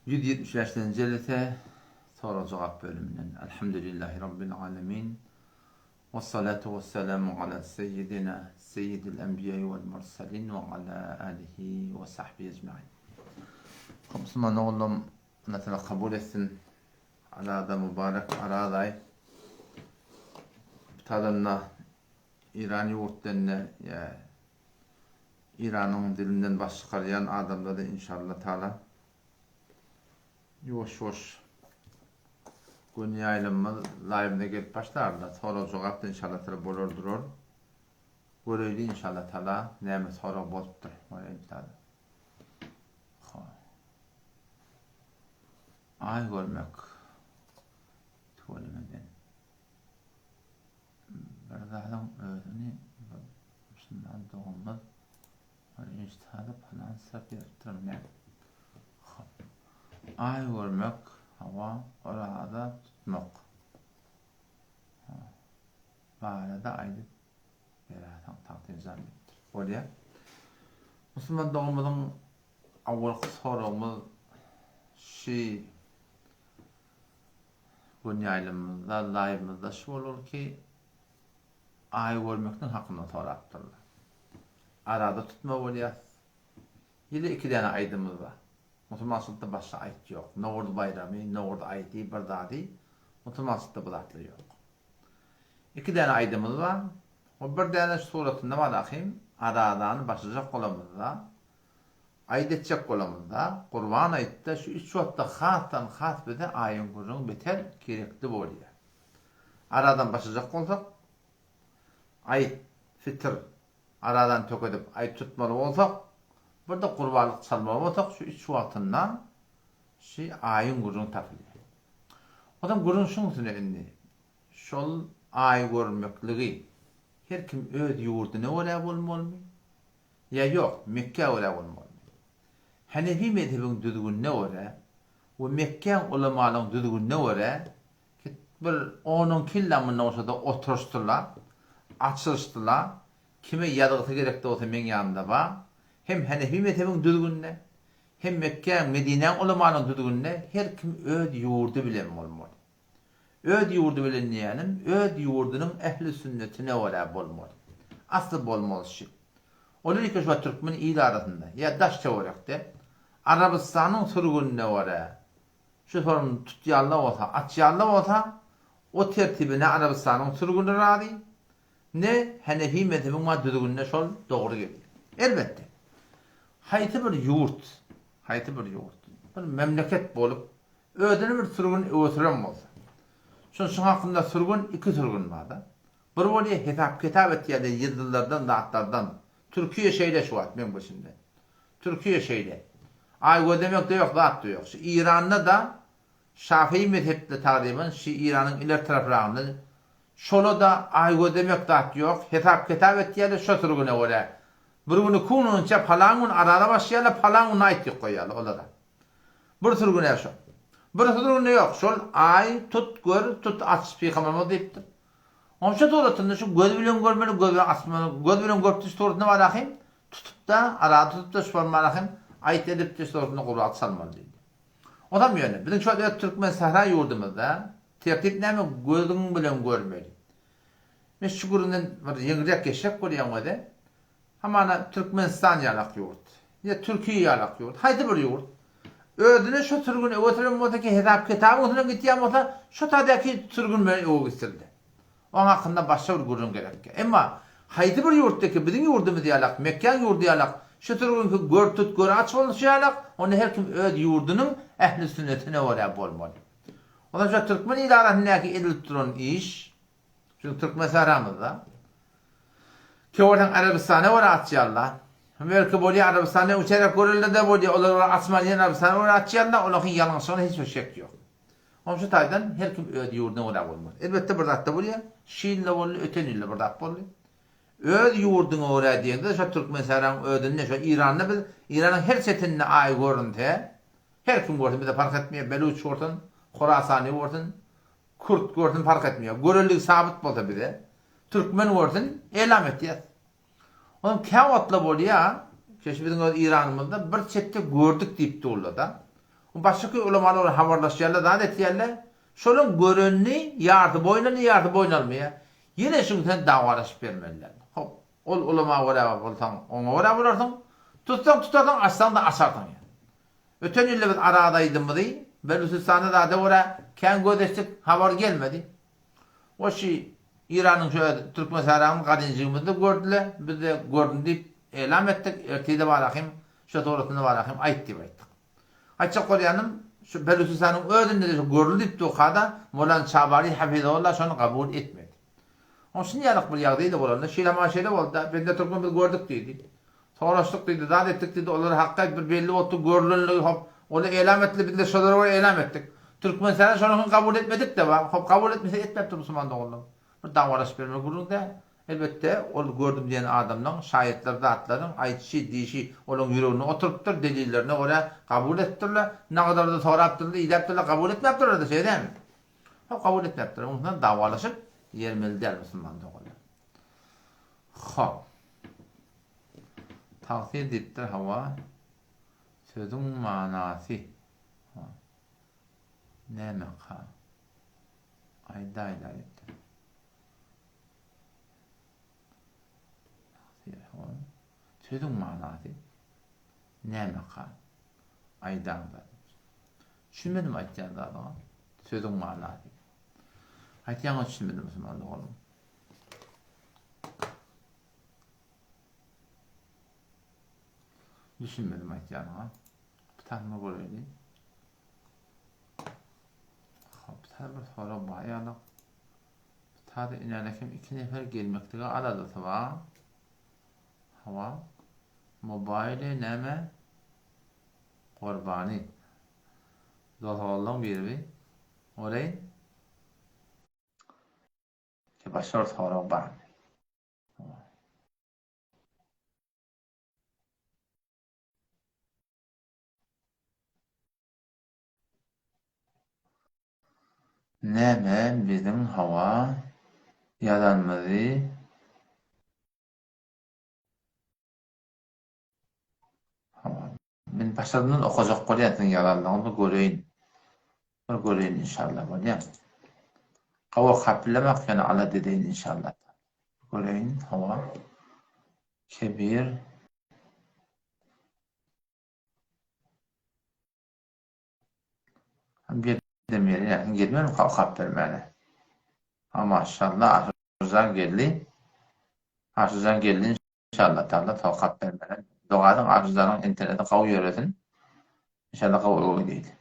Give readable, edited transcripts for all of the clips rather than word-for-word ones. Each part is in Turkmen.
175-nji jelese sorag-jogap bölüminden. Elhamdülillahi Rabbil alemin. Vessalatu vesselamu ala seyyidina seyyidil enbiýai vel mursalin ve ala alihi ve sahbihi ecmain. Musulman oglum, Allah Teala kabul etsin. Arada mübarek Araz aý. Tadanda İran ýurtlarynda ýa Iranyň dilinden baş çykarýan adamlar-da inşallah taala ýuwaş-ýuwaş göni ýaýlymymyz laýwymyza gelip başlarlar. Sorag-jogap-da inşallah taala bolar durar. Göreýli inşallah taala näme sorag bolupdyr. Göreýli taala. Aý görmek tüwelemeden. Bir zadyň özüni bir musulman doganymyz bir instada palan sap ýazypdyr men. Hop. Aý görmek, hawa, oraza tutmak. Barada aýdyp beräýseň tagtyjan diýipdir. Bolýar. Musulman doganymyzyň awalky soragymyz şi Gün ýaýlymymyzda, laýwymyzda şu bolar ki, Aý görmekniň hakynda sorapdyrlar. Arada tutma bolýas. Ýyly iki däne aýdymyz bar. Musulmançylykda başga aýt ýok. Nowruz baýramy, Nowruz aýdy, bir zady, musulmançylykda bu zatlar ýok. Iki däne aýdymyz bar. O bir däne suratynda bar ahym, aradany başlajak bolamyzda, Aýyt etjek bolamyzda, Gurban aýytda şu üç wagtda hasdan has bize aýyň gürrüňi beter gerekli bolýar. Aradan başlajak bolsak, aýyt, fitr, aradan tökedip aýyt tutmaly bolsak, bir-de gurbanlyk çalmaly bolsak şu üç wagtynda şu aýyň gürrüňi tapylýar. Onsoň gürrüň şuň üstüne indi. Şol aý görmekligi her kim öz ýurduna görä bolmalymy? Ýa ýok, Mekgä görä bolmalymy? Hanefi mezhebiň düzgünine görä we Mekgäň ulamalaryň düzgünine görä ki bir on-onki ýyldan mundan goşa-da oturyşdylar, açylyşdylar, kime ýazgysy gerekde bolsa meň ýanymda bar, hem Hanefi mezhebiň düzgünine, hem Mekgäň, Medinäň ulamalaryň düzgünine her kim öz ýurdy bilen bolmaly. Öz ýurdy bilen diýýänim, öz ýurdunyň ähli sünnetine görä bolmaly. Asly bolmaly şi. Olar ilki şu wagt türkmen il arasynda ýa daş töwerekde Arabystanyň sürgünine görä şu soruny tutýanlar bolsa, açýanlar bolsa, o tertibe ne Arabystanyň sürgüni razy, ne Hanefi mezhebiň bar düzgünine şol dogry gelýär. Elbetde, haýsy bir ýurt, haýsy bir ýurt, bir memleket bolup, Özüni bir sürgün öwesirem bolsa. Şun şuň hakynda sürgün iki sürgün barda. Bir bolýa hesap kitap etýärler ýyldyzlardan zatlardan. Türkiýe şeýle şu wagt meň bilşimde. Türkiýe şeýle. Aý gözlemekde ýok zatda ýok. Şu Iranda da Şafii mezhepli tagryban şu Iranyň ileri tarapyragynda şola-da aý gözlemek zat ýok. Hesap kitap etýärler şo sürgüne görä. Bir gün iki gün onça palan gün arara başlaýarlar palan gün aýtdyk goýýarlar olara. Bir sürgün-ä şo. Bir sürgün-de ýok. Şol aý, tut, gör, tut, aç pygamberimiz diýipdir. Onuň şu suratynda şu göz bilen görmeli, göz bilen açmaly, göz bilen görüpdi şu suratynda bar ahym, tutup-da, arada tutup-da şu bar ahym, aýt edipdi şu suratynda gurbat salmaly diýdi. Onam ýöne, biziň şu öz türkmen sähra ýurdumyzda tertip näme gözüň bilen görmeli. Men şu gürrüňden bir ýeňilräk geçjek bolýan wede, Hamana Türkmenistan ýalak ýurt. Ýa Türkiýe ýalak ýurt. Haýsy bir ýurt. Özüne şo sürgün öwe süren bolsa ki hesap kitabyň üstünden gitýän bolsa şo tadäki sürgün bilen öwe gitsildi. Oň hakynda başga bir gürrüň gerekýä. Emma haýsy bir ýurtda ki biziň ýurdumyz ýalak Mekgäň ýurdy ýalak şu sürgünki gör tut gör aç bolşy ýalak onda her kim öz ýurdunyň ähli sünnetine görä bolmaly. Ondan şo türkmen il arasyndaky edilip duran iş Çünki türkmen saramyzda. Kewordan Arabystana görä açýarlar. Belki bolýar Arabystana uçarak görelde de bolýar. Olar görä açman ýene Arabystana görä açýarlar. Olaryň ýalňyşlygyna hiç bir şek ýok. Onuň şu taýdan her kim öz ýurduna görä bolmaly. Elbetde bir zat-da bolýar. Şu ýylda boldy, öten ýylda bir zat boldy. Öz ýurduňa görä diýende şo türkmen saraň özünde, şo Iranda biz Iranyň her çetinde aý görünse, her kim görsün bize parh etmeýär, beluç görsün, horasany görsün, Kürt görsün park etmeýär. Görelligi sabyt bolsa bize, türkmen görsün, elam etýäs. Onuň käwagtlar bolýar, keşi biziň öz Iranymyzda bir çetde gördük diýip durlar-da. Başgaky ulamalar bilen habarlaşýarlar, zat etýärler. Şolaň görenini ýarty boýun alýar, ýarty boýun almaýar. Ýene şuň sen dawalaşyp bermeli däl. Hop, ol ulama görä bolsaň, oňa görä bolarsyň. Tutsaň tutarsyň, açsaň-da açarsyň. Öten ýylda biz Araz aýdymyzy Belüsistanda zada görä kän göz eçdik, habar gelmedi. O şi Iranyň şu öz Türkmensähranyň gadynjygymyzda gördüler, biz-de gördüm diýip elam etdik, ertir-de barahym, şo sorasynda barahym aýt diýip aýtdyk. Aýtjak bolýanym, şu Belüsistanyň özünde-de şu görüldi diýip durka-da, Molan Çabari hafizahullah şony kabul etmedi. Oň şuny ýalyk bir ýagdaý-da bolanda, şeýle-ma şeýle boldy-da, bende türkmen biz gördük diýdi. Soraşdyk diýdi, zat etdik diýdi, olara hakgaýt bir belli bolupdy, görülenligi hop, olar elam etdiler, biz-de şolara görä elam etdik. Türkmenistanda şonuňkyny kabul etmedik-de bar, hop, kabul etmese etmepdir musulman doganlar. Bir dawalaşyp bermeli gürrüň däl. Elbetde, ol gördüm diýen adamlaň, şaýatlar zatlaryň, aýdyşy, diýşi olaň ýüreginde oturypdyr, delillerine görä kabul edipdirler. Nagadar-da sorapdyrlar, idäpdirler, kabul etmäpdirler-de, şeýle dälmi? Hop, kabul etmäpdirler. Onuň dawalaşyp ýermeli däl musulman doganlar. Hop. Tagsyr diýipdir, hawa. Sözüň manasy. Ha. Nämeka? Aýdaýla diýipdir. Tagsyr, hawa. Sözüň manasy. Nämeka? Aýdaňda. Düşünmedim aýtýan zadyňa. Sözüň manasy. Aýtýaňa düşünmedim musulman doganym. Düşünmedim aýtýanyňa. Bir tanyma göreýli. Hop, bir tane bir sorag bar ýaly. Bir tane inälekem iki nefer gelmeklige aladasy bar. Hawa. Mobile näme? Gurbany. Dost-oglanlaň biri bi. Göreýin. Başga bir sorag barmy? Näme biziň hawa ýazanymyzy Hawa. Men başarymdan okajak bolýan siziň ýazanlaryňyzy göreýin. Bir göreýin inşallah bolýa. Gawy okap bilemok ýöne alada edeýin inşallah. Göreýin hawa. Kebir. Geldim ýeri ýa gelmemi okap bermäne. Ha maşallah Aşyrjan geldi. Aşyrjan geldi Inşallah Taala tokap bermeli. Dogadyň Arzudaryň interneti gowy ýöresin. Inşallah gowy öwgi diýdi.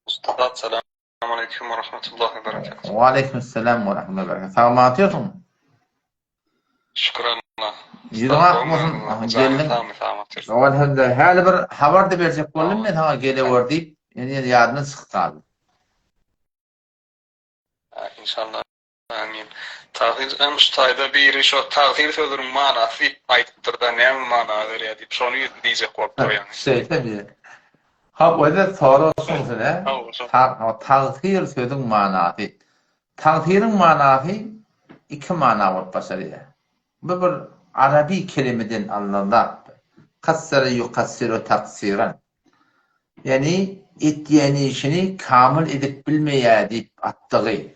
Ustad salam aleýkum we rahmetullahi we berekatuh. We aleýkum salam we rahmetullahi we berekatuh. Sagman otyrsyňmy? Şükür Allah. Ýüzüň ak bolsun. Geldiň. Elhamdülillah. Häli bir habar-da berjek boldum men saňa gelewer diýip, indi ýadymdan çykyp galdy. Inşallah. Amin. Tagsyr hem şu taýda biri şo tagsyr sözüniň manasy diýip aýdypdyrda näme mana berýär diýip şony diýjek bolup durýan. Şeýlemi? Hop özi sorag şuňsy ne? Tagsyr sözüň manasy. Tagsyryň manasy iki mana bolup başarýar. Bu bir arabi kelimeden alnan zat. Kassara ýukassiru taksyran. Ýagny etýän işini kamyl edip bilmeýär diýip atdygy.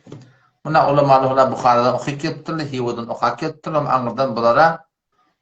Muna ulamalar huna Buharadan okyp gelipdirler, Hywadan okap gelipdirler, aňyrdan bulara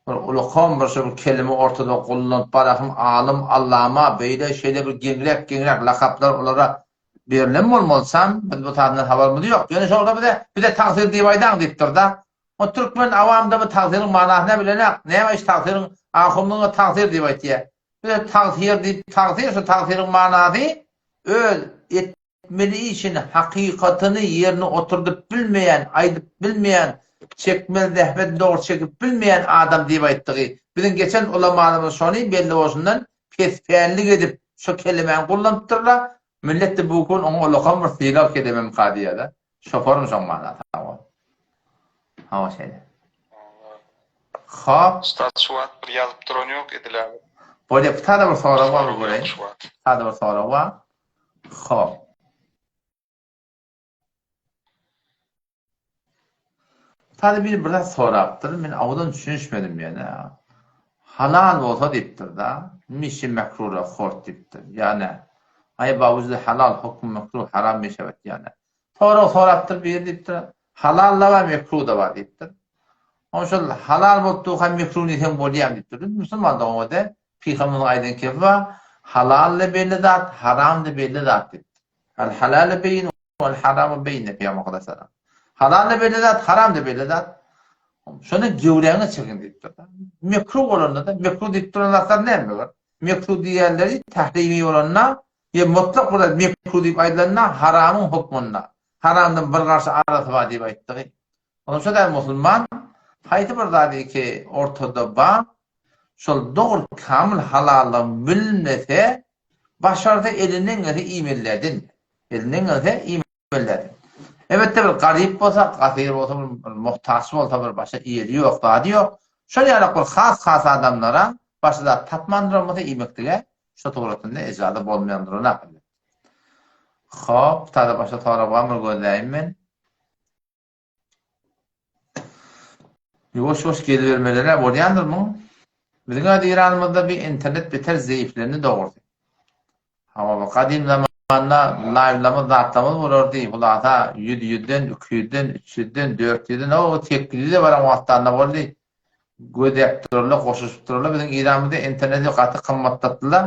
bir ulakan bir şo bir kelime ortada gollanyp barahym alym, allama, beýle şeýle bir geňräk geňräk lakaplar olara berlen bolmalysam, biz bu zatdan habarymyz ýok. Ýöne şo bize bize tagsyr diýip aýdaň diýipdir-da. O türkmen awamda bu tagsyryň manasyny bilenak. Näme iş tagsyryň ahundyňa tagsyr diýip aýtýar. Bize tagsyr diýip, tagsyr şu tagsyryň manasy öz etmeli işini, hakykatyny ýerine oturdyp bilmeýän, aýdyp bilmeýän, çekmeli zähmetini dogry çekip bilmeýän adam diýip aýtdygy. Biziň geçen ulamalarymyz şony belli bolşundan pespällik edip şo kelemäni gullanypdyrlar. Millet-de bu gün oňa ulakam bir sylag kelememika diýýär-de. Şoparym şoň manasy hawa. Hawa şeýle. Hop. Ustad şu wagt bir ýazyp duran ýok edil häzir. Bolýa bir sada bir sorag bar bir göreýin. Sada bir sorag bar. Hop. Sada biri bir zat sorapdyr. Men awdan düşünişmedim ýöne. Halal bolsa diýipdir-da. Mişi mekrura hort diýipdir. Ýa-ni. Aý bawujda halal hukm mekruh haram meşewet ýaly. Sorag sorapdyr biri diýipdir. Halal-da bar, mekruh-da bar diýipdir. Oň şol halal bolup durka mekruh diýseň bolýamy diýipdir. Biz musulman doganymyz Pygamberimiziň aýdan kepi bar, halal-da belli zat, haram-da belli zat diýipdir. Al halalu beýin wal haramu beýin diýip Pygamber aleyhissalam. Halal-da belli zat, haram-da belli zat. Şony göwräňe çekin diýipdir. Mekruh bolanda-da, mekruh diýip duran zatlar näme bular? Mekruh diýýänleri tahrimi bolanda, ýa mutlak bir zat mekruh diýip aýdylanda haramyň hukmunda. Haramdan bir garşy arasy bar diýip aýtdygy. Onuň üçin däl musulman haýsy bir zady ki ortada bar, şol dogry kamyl halallygyny bilmese, başarsa elinden gelse iýmelilerden. Elinden gelse iýmelilerden. Elbetde bir garyp bolsa, gasyr bolsa, bir muhtaç bolsa, bir başga ýeri ýok, zady ýok. Şol ýalak bir has-has adamlara başga zat tapman duran bolsa iýmeklige şo suratynda ejaza bolmaýan duran elbetde. Hop, täze başga sorag barmy bir gözläýin men. Ýuwaş-ýuwaş gelibermeler-ä bolýandyr muň. Biziň öz Eýranymyzda bir internet beter zeýiflendi dogrusy. Hawa, bu gadym zamanda laýwlamyz zatlamyz bolardy, hulasa ýüz-ýüzden, iki ýüzden, üç ýüzden, dört ýüzden, o 800-e baran wagtlarynda boldy. Gözäp durarlar, goşuşyp durarlar. Biziň Eýranymyzda interneti gaty gymmatlatdylar.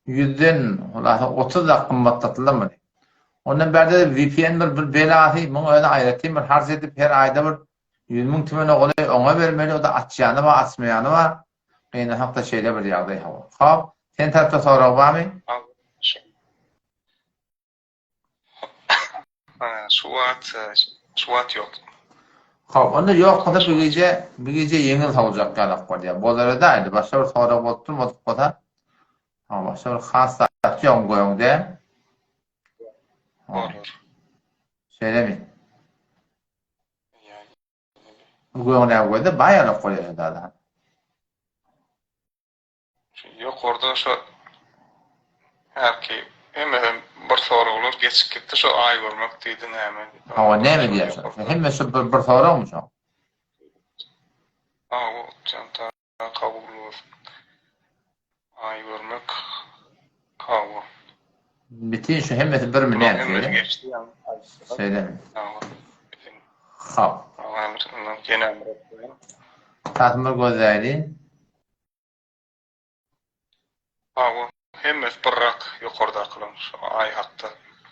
Ýüzden, hulasa 30 zat gymmatlatdylar muny. Ondan bärde-de VPN bir bir belasy, muň özi aýratyn bir harç edip her aýda bir 100 müň tümene golaý oňa bermeli, o-da açýany bar, açmaýany bar. Gynansak-da şeýle bir ýagdaý hawa. Hop, sen tarapda sorag barmy? Şu wagt, şu wagt ýok. Hop, onda ýok bolsa bu gije, bu gije ýeňil sowjak ýalak bolýar. Bolara-da indi başga bir sorag bolup durmadyk bolsa, ha, başga bir has zat ýok göňde. Bolar. Şeýlemi? Göňe gözde baýalak bolýar da. Ýokarda şo hälki hemmesem bir soraglar geçip gitdi şo aý görmek diýdi näme diýdi. Hawa näme diýýär şo? Hemme şo bir, bir soragmy şo? Hawa jan kabul bolsun. Aý görmek hawa. Bitin şu hemmesi birmi näme şeýle? Geçdi ýaňy. Şeýlemi? Hawa. Bitin. Hap. Ýene bir goýaýyn. Tasym bir gözläýli. Hawa, hemmesi birrak ýokardakylaň şu aý hakda.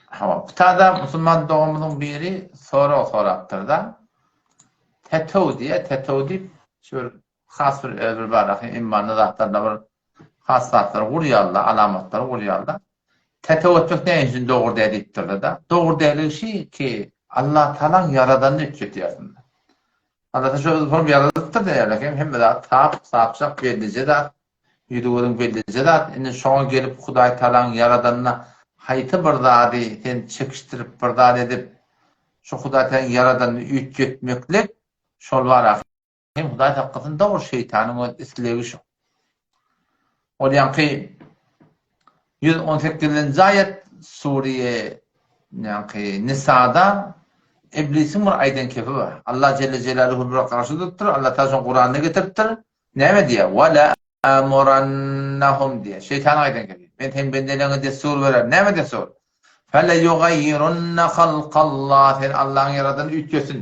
Hawa, bu tada musulman doganymyzyň biri sorag sorapdyr-da. Tetew diýýär, tetew diýip, şu bir has bir öz bir baraky imanly zatlarda bir has zatlar gurýarlar, alamatlar gurýarlar. Tetew etmek näme üçin dogry däl diýipdirler-de. Dogry dälligi şi ki, Allah Tagalaň ýaradanyny üýtgetýärsiň. Alla şo form ýaradypdyr diýýärler hem hemme zat sap, sapjak, bellije zat, ýüzi gözüň bellije zat. Indi şoňa gelip Hudaý Tagalaň ýaradanyna haýsy bir zady sen çekişdirip bir zat edip şu Hudaý Tagalaň ýaradanyny üýtgetmeklik şol bar hem Hudaý saklasyn dogry şeýtanyň öz islegi şo. Ol ýaňky 118-nji aýat Suriýe ýaňky Nisada Iblisiň bir aýdan kepi bar. Allah Jelle Jelaluhu bir garşy durupdyr. Allah Taala şony Kuranda getiripdir. Näme diýýär? Wa la amurannahum diýýär. Şeýtanyň aýdan kepi. Men seň bendeleriňe dessur bererin. Näme dessur? Fele yugayyirunna halkallah. Sen Allahyň ýaradanyny üýtgetsin.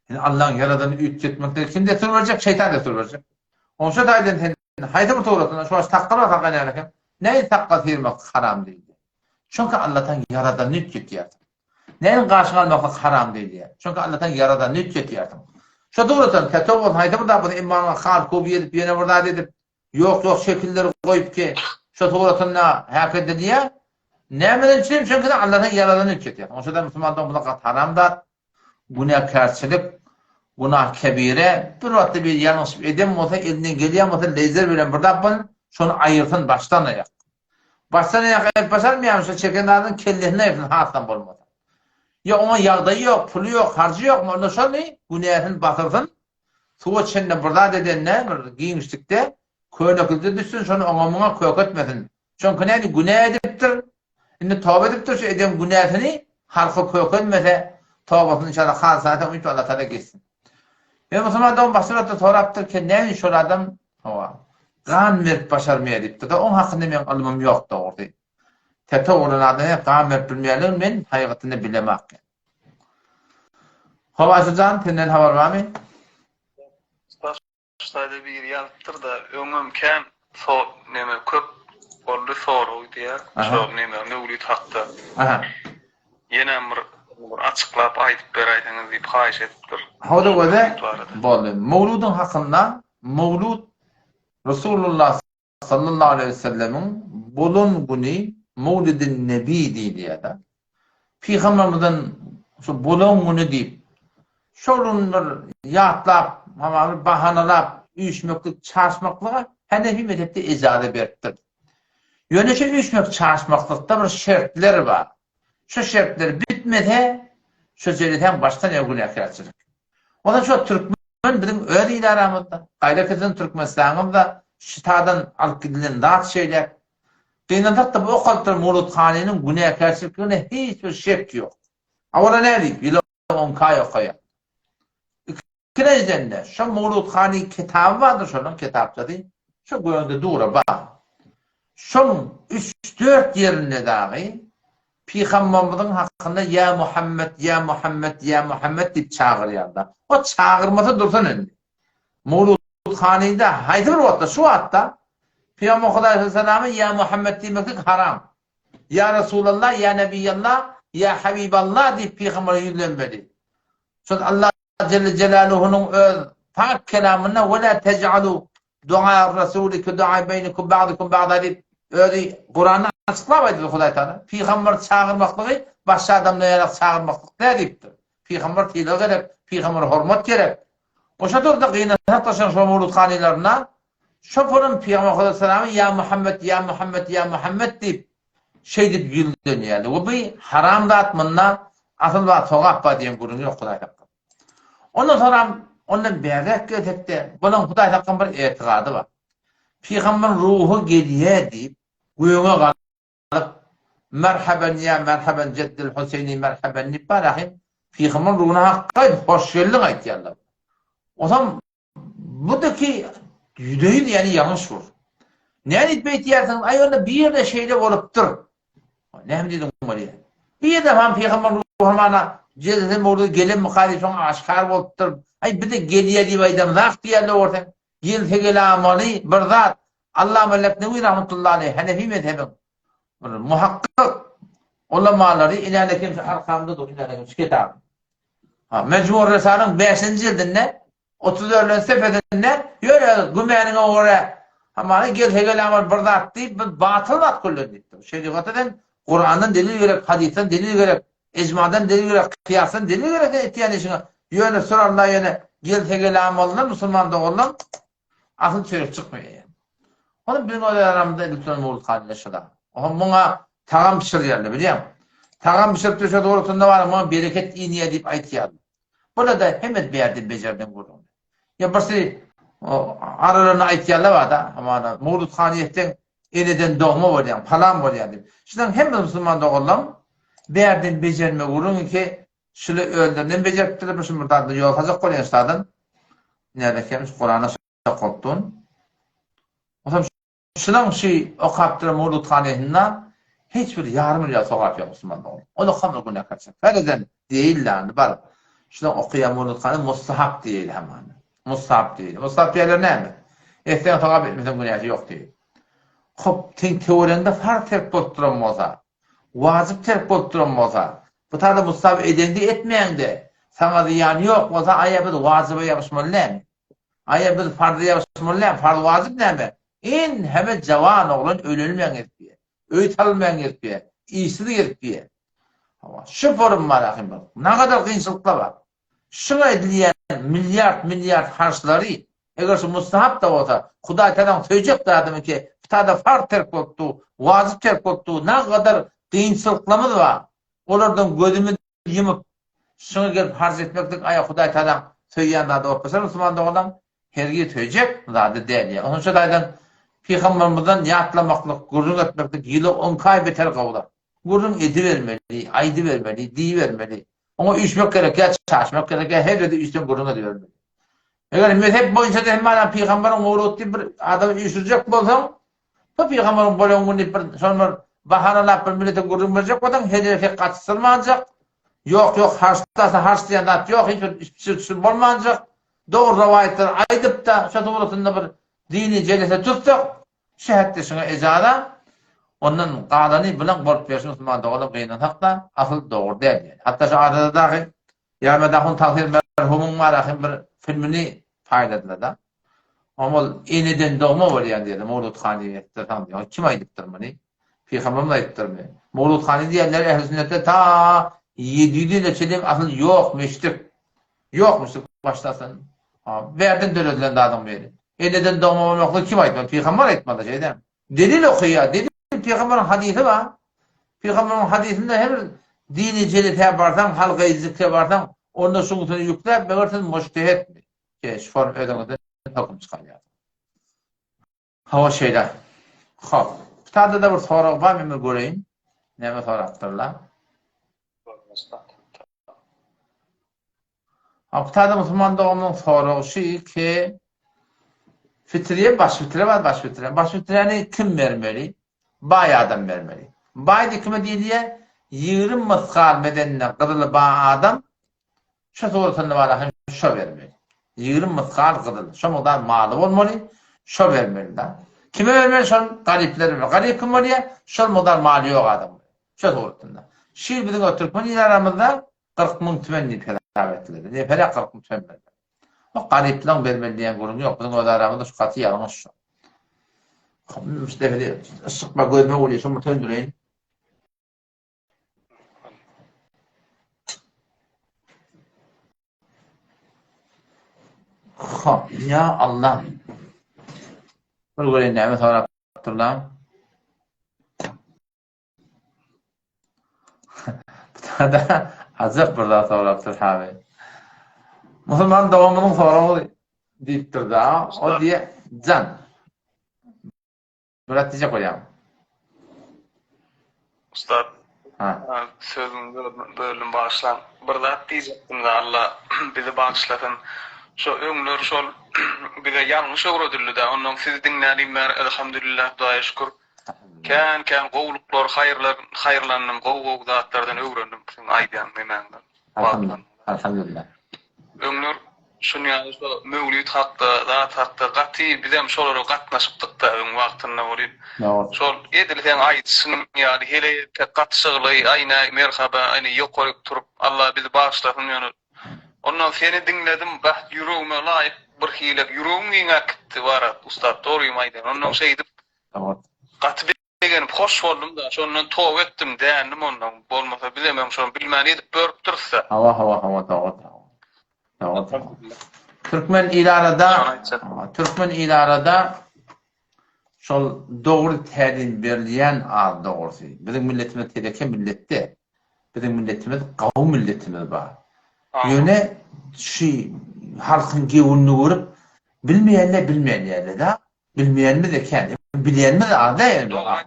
Sen Allahyň ýaradanyny üýtgetmekde kim dessur berjek? Şeýtan dessur berjek. Onşa taýdan sen haýsy bir suratynda şu wagt sakgal bar sakgal ýaly eken. Näin sakgal syrmak haram diýildi? Çünki Allahdan ýaradanyny üýtgetýärsiň. Näin gaşyňy almaklyk haram diýilýär? Çünki Allahdan ýaradanyny üýtgetýärsiň. Şo suratdan teto bolsun, haýsy bir zat bolsun, emma oňa hal kobi edip, ýene bir zat edip, ýok-ýok şekilleri goýup ki, şo suratynda häk edilýär. Nämeden üçin? Çünki sen Allahdan ýaradanyny üýtgetýärsiň. Onşa-da musulman dogan bu gaty haram zat. Günäkärçilik, günah kebire, bir wagtda bir ýalňyşyp eden bolsa, elinden gelýän bolsa leýzer bilen bir zat bolsun, şony aýyrsyn başdan aýak. Başdan aýak aýyryp başarmaýarmy, şo çeken zadyň kellesini aýyrsyn hasam bolmasa. Ýa oňa ýagdaýy ýok, puly ýok, harjy ýokmy, onda şony günäsini basyrsyn, suwa çenli bir zat edende, bir giňişlikde köneklide düşsün, şony oňa-muňa köketmesin. Çünki näme günä edipdir, Indi toba edipdir şu eden günäsini halka kökenmese tobasyny inşallah halys aýtsa umyt Allah Taala geçsin. Men musulman dogan başga bir sorapdyr ki näme üçin şol adam hawa gan berip başarmaýar diýipdir-de oň hakynda meň ylmym ýok dogrusy. Tepe bolan adama gam berip bilmeýärler men haýygatynda bilemak. Hawa Asyjan senden habar barmy? Ştaýda biri ýazypdyr-da, öňem kän so neme köp boldy sorag diýýär. Şo neme Möwlit hakda. Aha. Ýenem bir bir açyklap aýdyp beräýseňiz diýip haýyş edipdir. Howda göze boldy. Mowludyň hakynda Mowlud Resulullah sallallahu aleýhi we sellemiň bolan güni Mowlidin Nebi diýilýär-de. Pygamberimiziň şu bolan güni diýip, şol gün bir ýatlap, hamala bir bahanalap üýşmeklik, çaşmaklyga Hanefi mezhepde ejaza beripdir. Ýöne şu üýşmek, çaşmaklykda bir şertler bar. Şu şertler bitmese, şu jelesäň başdan ýa günäkärçilik. Ondan şu türkmen biziň öz il aramyzda, gaýra siziň Türkmenistanyňyzda şitadan alyp gidilen zat şeýle. Gynansak-da bu okalyp duran Murut hanynyň günäkärçilikligine hiç bir şek ýok. A ola nädip ýyla on kaý okaýar. Ikinjiden-de, şo Murut hanyň kitaby bardyr, şonuň kitapçasy şo göňde dur-a bar. Şoň üç-dört ýerinde dagy Pygamberimiziň hakynda Ýa Muhammet, ýa Muhammet, ýa Muhammet diýip çagyrýarlar. O çagyrmasa dursun indi. Murut hanyda haýsy bir wagtda, şu wagtda Pygamber Hudaý salama Ýa Muhammet diýmeklik haram. Ýa Resulallah, ýa Nebiýallah, ýa Habiballah diýip pygambere ýüzlenmeli. Şol Allah Jelle Jelaluhunyň öz pak kelamynda we la tej'alu du'a rasuli ke du'a beýnikum ba'dukum ba'da diýip özi Kuranda açyklap aýdypdyr Hudaý Taala. Pygamber çagyrmaklygy başga adamdan ýaly çagyrmaklyk däl diýipdir. Pygamber sylag gerek, pygamber hormat gerek. Oşa durda gynansak da şoň şo murut hanylaryna şo purum pygamber Hudaý ýa Muhammet ýa Muhammet ýa Muhammet diýip Şeýdip ýüzlenýärdi. We bu haram zat munda asyl bar sogap bar diýen gürrüň ýok Hudaý saklasyn. Ondan soňram ondan bärräk gelsekde bulaň Hudaý saklasyn bir etigady bar. Pygamber ruhy gelýär diýip göge galyp Merhaben ýa merhaben jeddil Huseýni merhaben diýip bar ahim pygamber ruhuna hakgaýt hoş geldiň aýtýarlar. Onsoň Bu-da-ki ýüze-ýüz ýaly ýalňyş bur. Nädip beýtýärsiňiz? Aý, onda bir ýerde şeýle bolupdyr. Näme diýdiň bolýar? Bir ýerde han pygamber ruhy mana Jezese mowzugy gelenmika diýip şoňa aşgär bolupdyr. Aý, bize gelýär diýip aýdamzak diýýärler görseň. Gelse gelamaly bir zat. Allama Leknewi rahmetullahi aleýh Hanefi mezhebiň bir muhakkyk ulamalary inälekem şu arkamda dur inälekem şu kitap. Ha, Mejmur Resanyň 5-nji jildinde 34-nji sepedinde ýöne gümäniňe görä hamana gelse gelaman bir zat diýip bir batyl zat küllen diýipdir. Şerigatda sen Kurandan delil gerek, hadysdan delil gerek, ijmadan delil gerek, kyýasdan delil gerek sen etýän işiňe. Ýöne suralla ýöne gelse gelamalyndan musulman doganlaň Asyl çörek çykmaýar. Ony biziň öz aramyzda edip duran Mowlud Hanyna şyda. Oňa muňa tagam bişirýärler, bilýäňmi? Tagam bişirip düşe dogrusynda bar, muňa bereket inýär diýip aýtýarlar. Bular-da hemmesi bärden bejerden gürrüň. Ýa birsi aralarynda aýtýarlar bar-da, hamana Mowlud hany etseň eneden dogma bolýaň, palan bolýaň diýip. Şularyň hemmesi musulman doganlaň bärden bejerme gürrüňi ki, şuly özlerinden bejeripdirler, bir şuny bir zatdan ýol saljak bolýan ştadan. Näde eken, şu Kurana şak bolupdun. Onsoň şunuň şu okap duran mowludhanesinde hiç bir ýarym rüýa sogap ýok musulman dogan. Ol okamda günäkärçilik. Ferzen diýilýär, bar. Şunuň okaýan mowludhane mustahap diýilýär hamana. Mustahap diýilýär. Mustahap diýýärler näme? Etseň sogap, etmeseň günäsi ýok diýip. Hop, seň töweregiňde farz terk bolup duran bolsa, wajyp terk bolup duran bolsa, bu taýda mustahap edeňde etmäňde, saňa zyýany ýok bolsa, aýa biz wajyba ýapyşmaly dälmi? Aýa biz farza ýapyşmaly dälmi? Farz wajyp näme? Enheme jawan oglan öýlenmän gezip ýör. Öý salynman gezip ýör. Işsiz gezip ýör. Hawa, şu forum bar ahym bir. Nagadar kynçylyklar bar. Şuňa edilýän milliard-milliard harçlary, eger şu mustahap-da bolsa, Hudaý Tagalaň söýjek zadymy ki, bu farz terk bolupdy, wajyp terk bolupdy, nagadar kynçylyklarymyz bar. Olardan gözümizi ýumup, şuňa gelip harç etmeklik aýa Hudaý Tagalaň söýýän zady bolup dursa, musulman doganlaň, hergiz söýjek zady däl. Ýa onuň şu taýdan Pygambermizden ýatlamaklyk, gürrüň etmeklik ýyly on kaý beter gowudyr. Gürrüň edibermeli, aýdybermeli, diýibermeli. Oňa üýşmek gerek ýa çaşmak gerek ýa her ýerde üýşseň gürrüň edibermeli. Eger mezhep boýunça da hemme adam pygamberiň mowludy diýip bir adamy üýşürjek bolsaň, bu pygamberiň bolan güni diýip bir şony bir. Bahanalap bir millete gürrüň berjek bolsaň, hezreti gatyşdyrmanjak. Ýok, ýok, harçdasa harç diýen zat ýok, hiç bir içip-içip bolmanjak. Dogry rowaýatlary aýdyp-da, şo suratynda bir dini jelese tutsak, şu hetde şuňa ejaza, ondan galany bilen bolup bersin musulman doganlar gynansak-da, asyl dogry däl diýen. Hatda şu arada dagy Ýarmad ahun Tahyr merhumyň bar ahym bir filmini paýladylar-da. Oňa ol eneden dogma bolýan diýdi, Mowlud hany etdirseň diýdi. Kim aýdypdyr muny? Pygamberimiz aýdypdyrmy? Mowlud hany diýenler ähli sünnetde ta 700 ýyla çenli asyl ýok müşrik. Ýok müşrik başlasyn. Ha, bärden döredilen zadyň biri. Eneden dogma bolmaklygy kim aýtmaly? Pygamber aýtmaly şeýdem. Delil okaýar. Delil pygamberiň hadysy bar. Pygamberiň hadysynda her bir dini jelesä barsaň, halgaýy zikre barsaň, onda şuňusyny ýükläp, meger siz mujtehetmi? Şeýle şu form özüňizden höküm çykarýarsyňyz. Hawa şeýle. Hop. Kitabda-da bir sorag bar, men bir göreýin. Näme sorapdyrlar? Haptada musulman doganymyň soragy şu ki, fitriye baş fitire bar baş fitire. Baş fitireni kim bermeli? Baý adam bermeli. Baý diýip kime diýilýär? 20 mysgal bedeninde gyzyly ba adam şu suratynda bar hem şo bermeli. 20 mysgal gyzyl. Şo mukdar maly bolmaly, şo bermeli da. Kime bermeli? Şol garyplere bermeli. Garyp kim bolýar? Şol mukdar maly ýok adam. Şo suratynda. Şu ýyl biziň türkmen il aramyzda 40 müň tümen diýip hesap etdiler. Nefere 40 müň tümen bermeli. O garyplaň bermeli diýen gürrüň ýok. Biziň öz aramyzda şu gaty ýalňyş şu. Yşyk bar gözüme bolýar, şony bir söndüreýin. Hop, ýa Allah. Bir göreýin näme sorapdyrlar. Bu-da ajap bir zat sorapdyr haby. Musulman doganymyzyň soragy diýipdir-da, o diýe jan. Bir zat diýjek bolýaň. Ustad, sözüňi böldüm bagyşlaň. Bir zat diýjekdim-de Alla bizi bagyşlasyn. Şo öňler şol bize ýalňyş öwredildi-dä. Onnoň sizi diňlälim bäri elhamdülillah Hudaýa şükür. Kän kän gowluklar haýyrlar haýyrlandym gowy gowy zatlardan öwrendim siziň aýdýan nemäňden Alhamdulillah. Alhamdulillah. Öňler şun ýaly şo möwlit hakda zat hakda gaty bizem şolara gatnaşypdykda öň wagtynda welin şol edil seň aýdyşyň ýaly heleý erkek gatyşygly aýna merhaba aýna ýokaryk turup Allah bizi bagyşlasyn ýöne ondan seni diňledim bah ýüregime laýyk bir hile ýüregim giňäp gitdi bara ussat dogrymy aýdýan ondan şeýdip Gaty begenip hoş boldum-da, şondan toba etdim, dändim ondan. Bolmasa bizem öň şony bilmän edip görüpdiris-dä. Hawa hawa hawa dogry dogry. Dogry. Türkmen il arada Türkmen il arada şol dogry tälim berilýän az dogrusy. Biziň milletimiz teleke milletde. Biziň milletimiz gawy milletimiz bar. Ýöne şu halkyň gewünini görüp bilmeýänler bilmeýänler da. Bilmeýänimiz de kän. Bilýänimiz az da ýöne.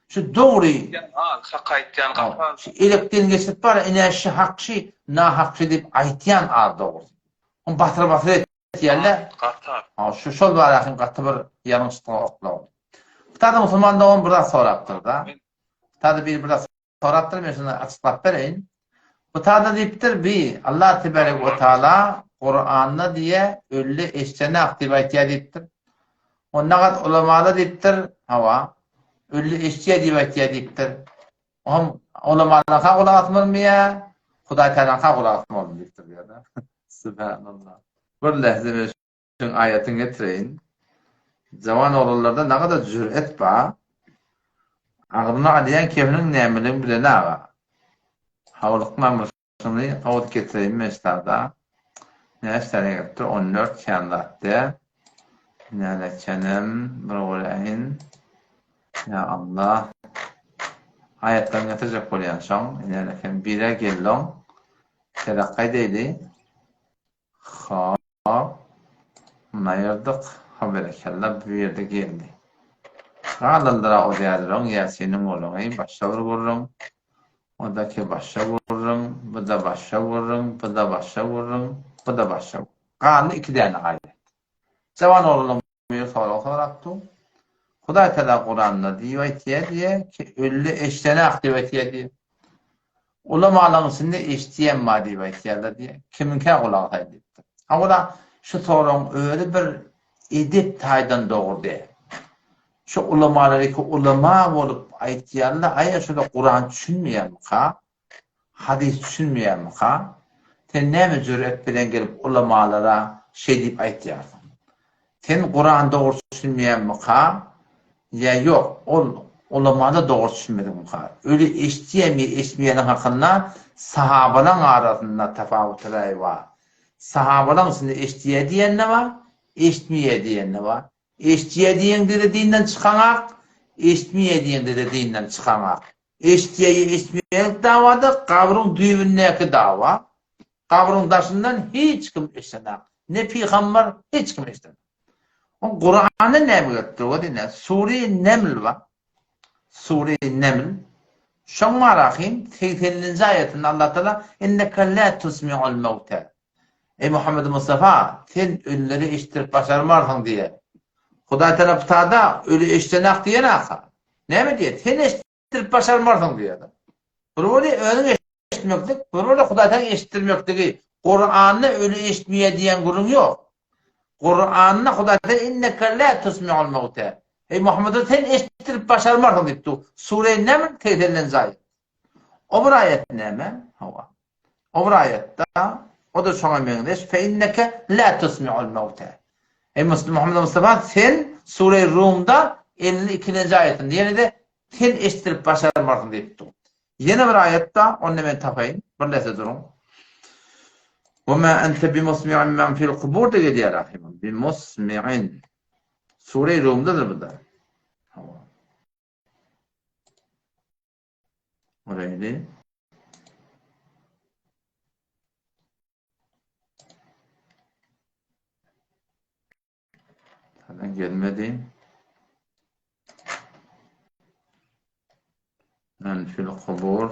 Şu dogry. Az, hak aýtýan gaty az. Şu elekden geçirip bar, ine şu hak şu, nahak şu diýip aýtýan az dogrusy. Ony batyr batyr etýärler. Gaty az. Ha, şu şol bar ahim gaty bir ýalňyşlyga oklawdy. Bu taýda musulman dogan bir zat sorapdyr da. Bu taýda biri bir zat Sorapdyr men şuny açyklap bereýin. Bu tada diýipdir bi Allah tebarek we taala Kuranda diýe ölli eşdenak diýip aýtýar diýipdir. Onda gat ulamada diýipdir hawa ölli eşdýär diýip aýtýar diýipdir. Ohm ulamalarka gulak asmalymy ýa Hudaý Taalaka gulak asmalymy diýipdir bu ýerde. Subhanallah. Bir lehze men Şuň aýatyny getireýin. Jawan oglanlarda nagada jür'et bar. Agzyna alýan kefiniň nämeligini bilen aga. Howlukman bir şuny gowut getireýin men ştada. Näçe täne gelipdir? 14 kän zat dä. Nälekenem bir göräýin. Ýa Allah. Aýatlaryny getirjek bolýan şoň. Nälekem bire gelloň. Telakkaý deýli. Hop. Muny aýyrdyk. Ha berekella bu ýerde geldi. Galyndyra o däliroň Ýasiniň gürrüňi başga bir gürrüň. Odaki başga gürrüň, bu-da başga gürrüň, bu-da başga gürrüň, bu-da başga gürrüň. Galdy iki däne aýat. Jawan oglanlaň biri sorag sorapdy. Hudaý Tagala Kuranda diýip aýtýar diýýär ki, ölli eşdenak diýip aýtýar diýýär. Ulamalaryň içinde eşidýän bar diýip aýtýarlar diýýär. Kimiňkä gulak asaý diýipdir. Hawa, şu soragyň özi bir edep taýdan dogry däl. Şu ulamalar iki ulama bolup aýtýarlar, aýa şular Kuran düşünmeýärmika? Hadys düşünmeýärmika? Sen näme jüret bilen gelip ulamalara şeý diýip aýtýarsyň? Sen Kurany dogry düşünmeýärmika? Ýa ýok, ol ulamalar dogry düşünmedikmika? Öli eşitýärmi ýa eşitmeýäniň hakynda sahabalaň arasynda tapawut raý bar. Sahabalaň içinde eşitýär diýen-de bar, eşitmeýär diýen-de bar. Eşitýär diýeňde-de dinden çykaňak, eşitmeýär diýeňde-de dinden çykaňak. Eşitýär ýa eşitmeýänlik dawa-da gabryň düýbündäki dawa. Gabryň daşyndan hiç kim eşdenak. Ne pygambar, hiç kim eşdenak. O Kuranda näme gelipdir o diýne? Sure Neml bar. Sure Neml. Şoň barahyn 80-nji aýatynda Allah Taala inneke la tusmi'ul mauta. Eý Muhammed Mustafa, sen ölüleri eşitdirip başarmarsyň diýýär. Hudaý Taala bu öli eşdenak diýenaka. Näme diýýär? Sen eşitdirip başarmarsyň diýýär. Bir bolýar özüň eşitmeklik, bir bolýar Hudaý saňa eşitdirmekligi. Kuranda öli eşitmeýär diýen gürrüň ýok. Kuranda Hudaý Taala inneke la tusmi'ul mauta. Eý Muhammed sen eşitdirip başarmarsyň diýip dur. Sure Neml 80-nji aýat. O bir aýat näme? Hawa. O bir aýatda, o-da şoňa meňzeş, Fe inneke la tusmi'ul mewte. Eý Muhammed Mustafa, sen Sure Rumda 52-nji aýatynda ýene-de sen eşitdirip başarmarsyň diýip dur. Ýene bir aýatda, ony men tapaýyn, bir lähze duruň. Ve ma ente bimusmi'in men fil kubur-da gelýär ahym. Bimusmi'in. Sure Rumdadyr bu da. Hawa. Oraydy. Zaten gelmedi. Men fil kubur.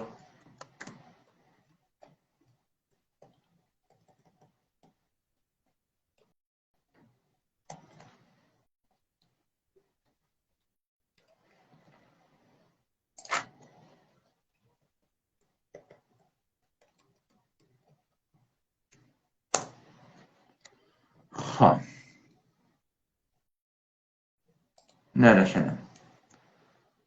Ha. Nereşene?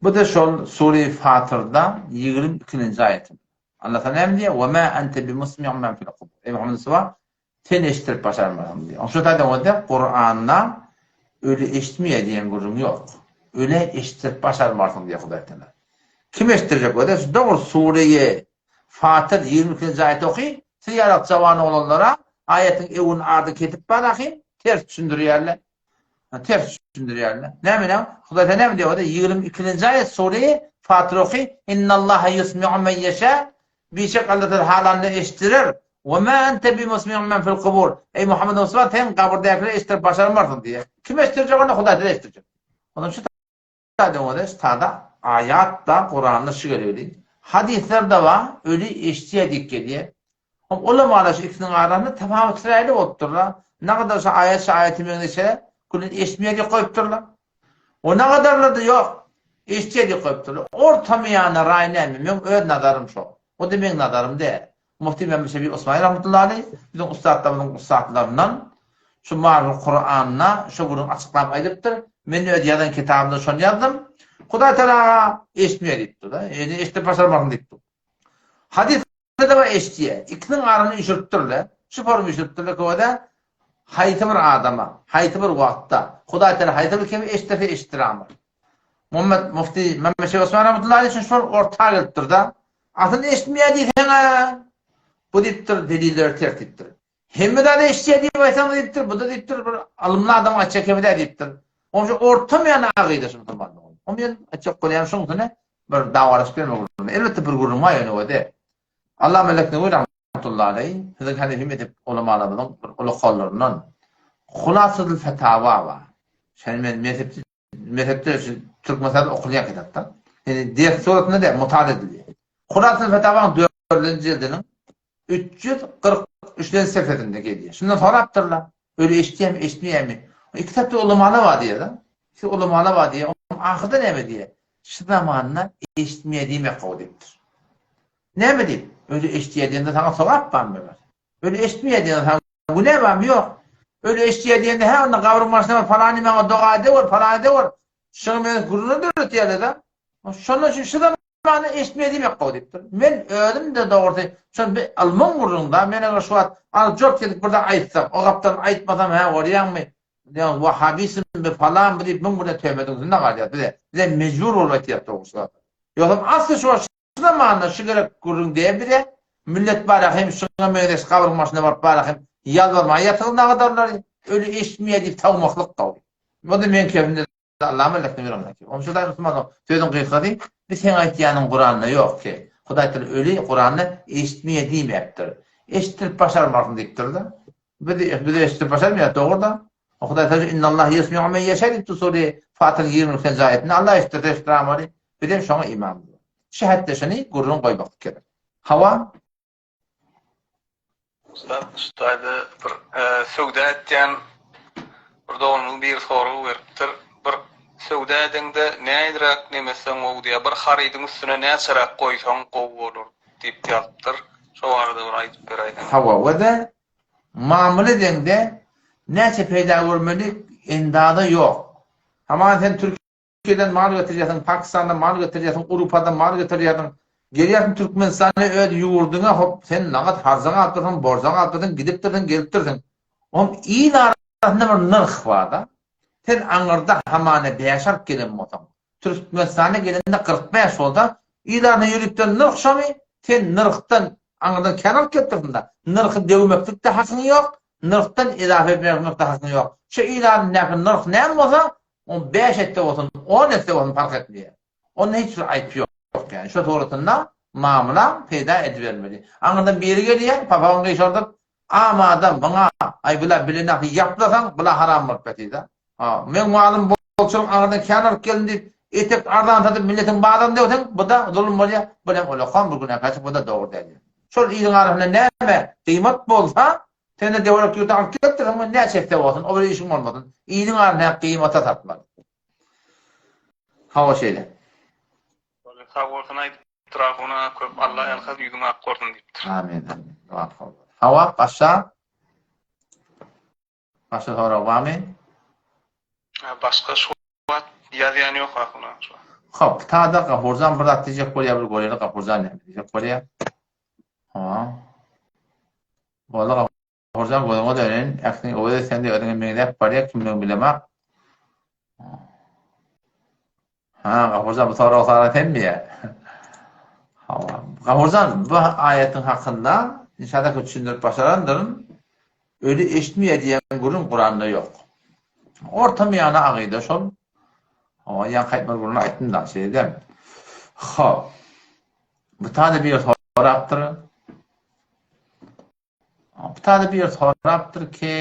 Bu da şol Sure Fatyrda 22-nji aýaty. Allah Taala näme diýýär? Wa ma ente bimusmi'in men fil kubur. Ey Muhammed Mustafa, Sen eşitdirip başarmarsyň diýýär. Şu taýdan bolsa Kuranda öli eşitmeýär diýen gürrüň ýok. Ölä eşitdirip başarmarsyň diýýär Hudaý Taala. Kim eşitdirjek bolsa şu dogry Sureýe Fatyr 22-nji aýaty oky, siz ýaly jawan oglanlara aýatyň öwün ady kesip bar ahym, ters düşündirýärler. Ters düşündirýärler. Näme näme? Hudaý Taala näme diýýär? 22-nji aýat Sureýe Fatyr oky, Innallaha ýusmi'u men ýeşa Bişek Alla Taala halanyny eşitdirer. Wa ma ente bimusmi'in men fil kubur. Eý Muhammed Mustafa sen gabyrdakyleri eşitdirip başarmarsyň diýýär. Kim eşitdirjek onda Hudaý Taala eşitdirjek. Ondan şu taýdan bolsa şu taýda aýat-da Kuranda şu gelegli. Hadyslarda bar, öli eşitýär diýip gelýär. Hom ulamalar şu ikisiniň arasynda tapawut syraýly bolupdyrlar. Nagadar şu aýat şu aýaty meňzeşe külün eşitmeýär diýip goýupdyrlar. O nagadarlarda ýok. Eşitýär diýip goýupdyrlar. Orta miýana raý näme? Meň öz nazarym şo. O-da meň nazarym däl. Mufti Mämmet Şebi Osmany rahmetullahi aleý biziň ussatlarymyzyň ussatlaryndan şu Maryful Kuranda şo gürrüňi açyklap aýdypdyr. Men öz ýazan kitabymda şony ýazdym. Hudaý Tagala eşitmeýär diýipdir-de. Ýöne eşidip başarmarsyň diýipdir. Hadys Adama eşitýär. Ikisiniň arasyny üýşüripdirler. Şu forma üýşüripdirler köwede haýsy bir adama, haýsy bir wagtda Hudaý Teala haýsy bir kemi eşitdirse eşitdiramyr. Muhammet Mufti Mehmet Şeýh Osman rahmetullahi aleýh üçin şol orta gelipdir-de. Asyl eşitmeýär diýseň-ä, bu diýipdir delilleri ters diýipdir. Hemme zady eşitýär diýip aýtsaň diýipdir, bu-da diýipdir bir ylymly adam aýtjak kemi däl diýipdir. Onuň üçin orta meýany agyda şu musulmanlygyň. Onuň men aýtjak bolýanym şuňsuny bir dawalaşyp gelme gürrüňine. Elbetde bir gürrüň bar ýöne o-da. Allama Leknewi rahmetullahi aleýh biziň hanefi mezhep ulamalarymyzyň bir ulukallaryndan Hulasatul Fetawa bar. Şeýle men mezhepçi mezhepde şu Türkmenistanda okulýan kitapda. Ýani ders suratynda däl, mutala edilýär. Hulasatul Fetawanyň dördünji jildiniň 343-nji sefesinde gelýär. Şundan sorapdyrlar. Öli eşitýärmi, eşitmeýärmi? Iki tapda ulamalar bar diýýär-de. Iki ulamalar bar diýýär. Ahyrda näme diýýär? Şu zamanda eşitmeýär diýmek gowy diýipdir. Näme diýip? Öli eşitýär diýende saňa sogap barmy meger? Öli eşitmeýär diýende saňa günä barmy? Ýok. Öli eşitýär diýende hä onda gabryň başyna baryp palany maňa doga edewür, palany edewür. Şuňa meňzeş gürrüňler döretýärler-de. Şondan üçin şu zamanda eşitmeýär diýmek gowy diýipdir. Men özüm-de dogrusy şol bir ylmyň gürrüňi-da. Men eger şu wagt alyp jort edip bir zat aýtsam, o gapdan aýtmasam hä görýäňmi, Ýa wahabism bi falan bi diýip 1001 töhmetiň üstünde galýar bize. Bize mejbur bolup aýtýar dogrusy. Ýogsam asly şu wagt şu zamanda şu gerek gürrüň däl bize. Millet bara hem şuňa meňzeş gabryň başyna baryp bara hem ýalbarmaga ýatyryn nagadarlary. Öli eşitmeýär diýip sawmaklyk gowy. Bu-da meň kebimde Allahym Allahdan ýören zat. Onuň üçin musulmanlar sözüň gysgasy, bi seň aýtýanyň Kuranda ýok ki. Hudaý Taala öli Kuranda eşitmeýär diýmäpdir. Eşitdirip başarmarsyň diýipdir-de. Biz biz eşitdirip başarmaýarys dogry-da. Hudaý Taala Innallaha ýesmi'u men ýeşa diýipdir sure Fatyr 23-nji aýatynda. Allah eşitdirse eşitdiramaly. Biz hem şoňa imanymyz bar. Şu hetde şuny gürrüň goýmaklyk gerek. Hawa. Ussat şu taýda bir söwda etýän bir doganymyzyň biri sorag beripdir. Bir söwda edeňde nähiliräk neme etseň gowy diýýär. Bir harydyň üstüne näçeräk goýsaň gowy bolar diýip ýazypdyr. Şo barada bir aýdyp beräýseňiz. Hawa we-de mamla edeňde näçe peýda görmeli endaza ýok. Hamana sen Türkiýeden mal getirýärsiň, Pakistandan mal getirýärsiň, Urupadan mal getirýärsiň. Gelýärsiň Türkmenistana öz ýurduňa hop sen nagat harja galypdyrsyň, borja galypdyrsyň, gidipdirsiň, gelipdirsiň. Oň il arasynda bir nyrh bar-da. Sen aňyrda hamana bäş alyp gelen bolsaň, Türkmenistana gelende 45 bolsa, il arasynda ýörüpden nyrh şomy? Sen nyrhdan aňyrdan kän alyp gelipdirsiň-da. Nyrhy döwmeklik-de hakyň ýok, nyrhdan edafe etmeklik-de hakyň ýok. Şu il arasyndaky nyrh näme bolsa, On bäş etse bolsun, on etse bolsun parh etmeýär. Onda hiç bir aýp ýok ýani. Şo suratynda mamla peýda edibermeli. Aňyrdan biri gelýär, papagyny gyşardyp, Amadam, muňa, aý bula bilenok ýaplasaň, bula haram bolup ýatyr-da. Ha, meň malym bolçulyk aňyrdan kän alyp geldim diýip, etek arzan satyp milletiň bazaryny döwseň, bu-da zulum bolýar, bu hem ullakan bir günäkärçilik, bu-da dogry däl. Şol iliň arasynda näme gyýmat bolsa, Sen-de döwlet ýurda alyp gelipdirsiň, muny näçe etse bolsun, o bir işiň bolmasyn. Iliň aryny hä gymata satmaly. Hawa şeýle. Bolýa sag bolsun aýdypdyr ahun aga köp Alla ýalkasyn ýüzüň ak bolsun diýipdir. Amin amin. Hawa başga? Başga sorag barmy? Başga şu wagt ýazýan ýok ahun aga şu wagt. Hop, tada Gafurjan bir zat diýjek bolýar, bir göreli Gafurjan näme diýjek bolýar. Ha. Walla Gafurjan gözüňe döneýin, ähliň öwez etseň-de özüňe meňzäp barýar, kimligini bilemok. Ha, Gafurjan bu soragy soran senmi ýa? Hawa. Gafurjan bu aýatyň hakynda inşallah düşündirip başarandyryn. Öli eşitmeýär diýen gürrüň Kuranda ýok. Orta miýana agyda şol. Hawa, ýaňky aýtmaly gürrüňi aýtdym da, şeýle. Hop. Bu tada bir sorapdyr. Bu tada bir sorapdyr ki,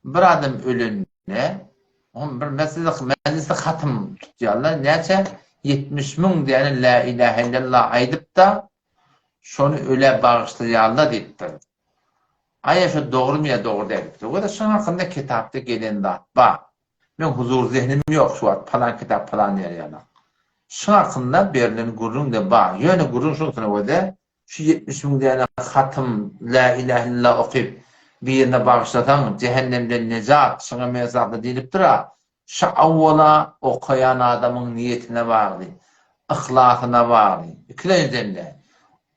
bir adam ölende, on bir mesele mejlisi hatym tutýarlar. Näçe? 70 müň diýen la ilahe illallah aýdyp da, şony ölä bagyşlaýarlar diýipdir. Aýa şu dogrymy ýa dogry däl diýipdir. Wada şoň hakynda kitapda gelen zat bar. Meň huzur zehnim ýok şu wagt palan kitap palan diýer ýaly. Şuň hakynda berlen gürrüň-de bar. Ýöne gürrüň şunusyna görä, şu 70 müň däne hatym Lä ilähe illallah okyp, birine bagyşlasaň, jähennemden nejat, şuňa meňzeş zatlar diýlipdir-a. Şu awwala okaýan adamyň niýetine bagly, yhlasyna bagly. Ikilenjiden däl.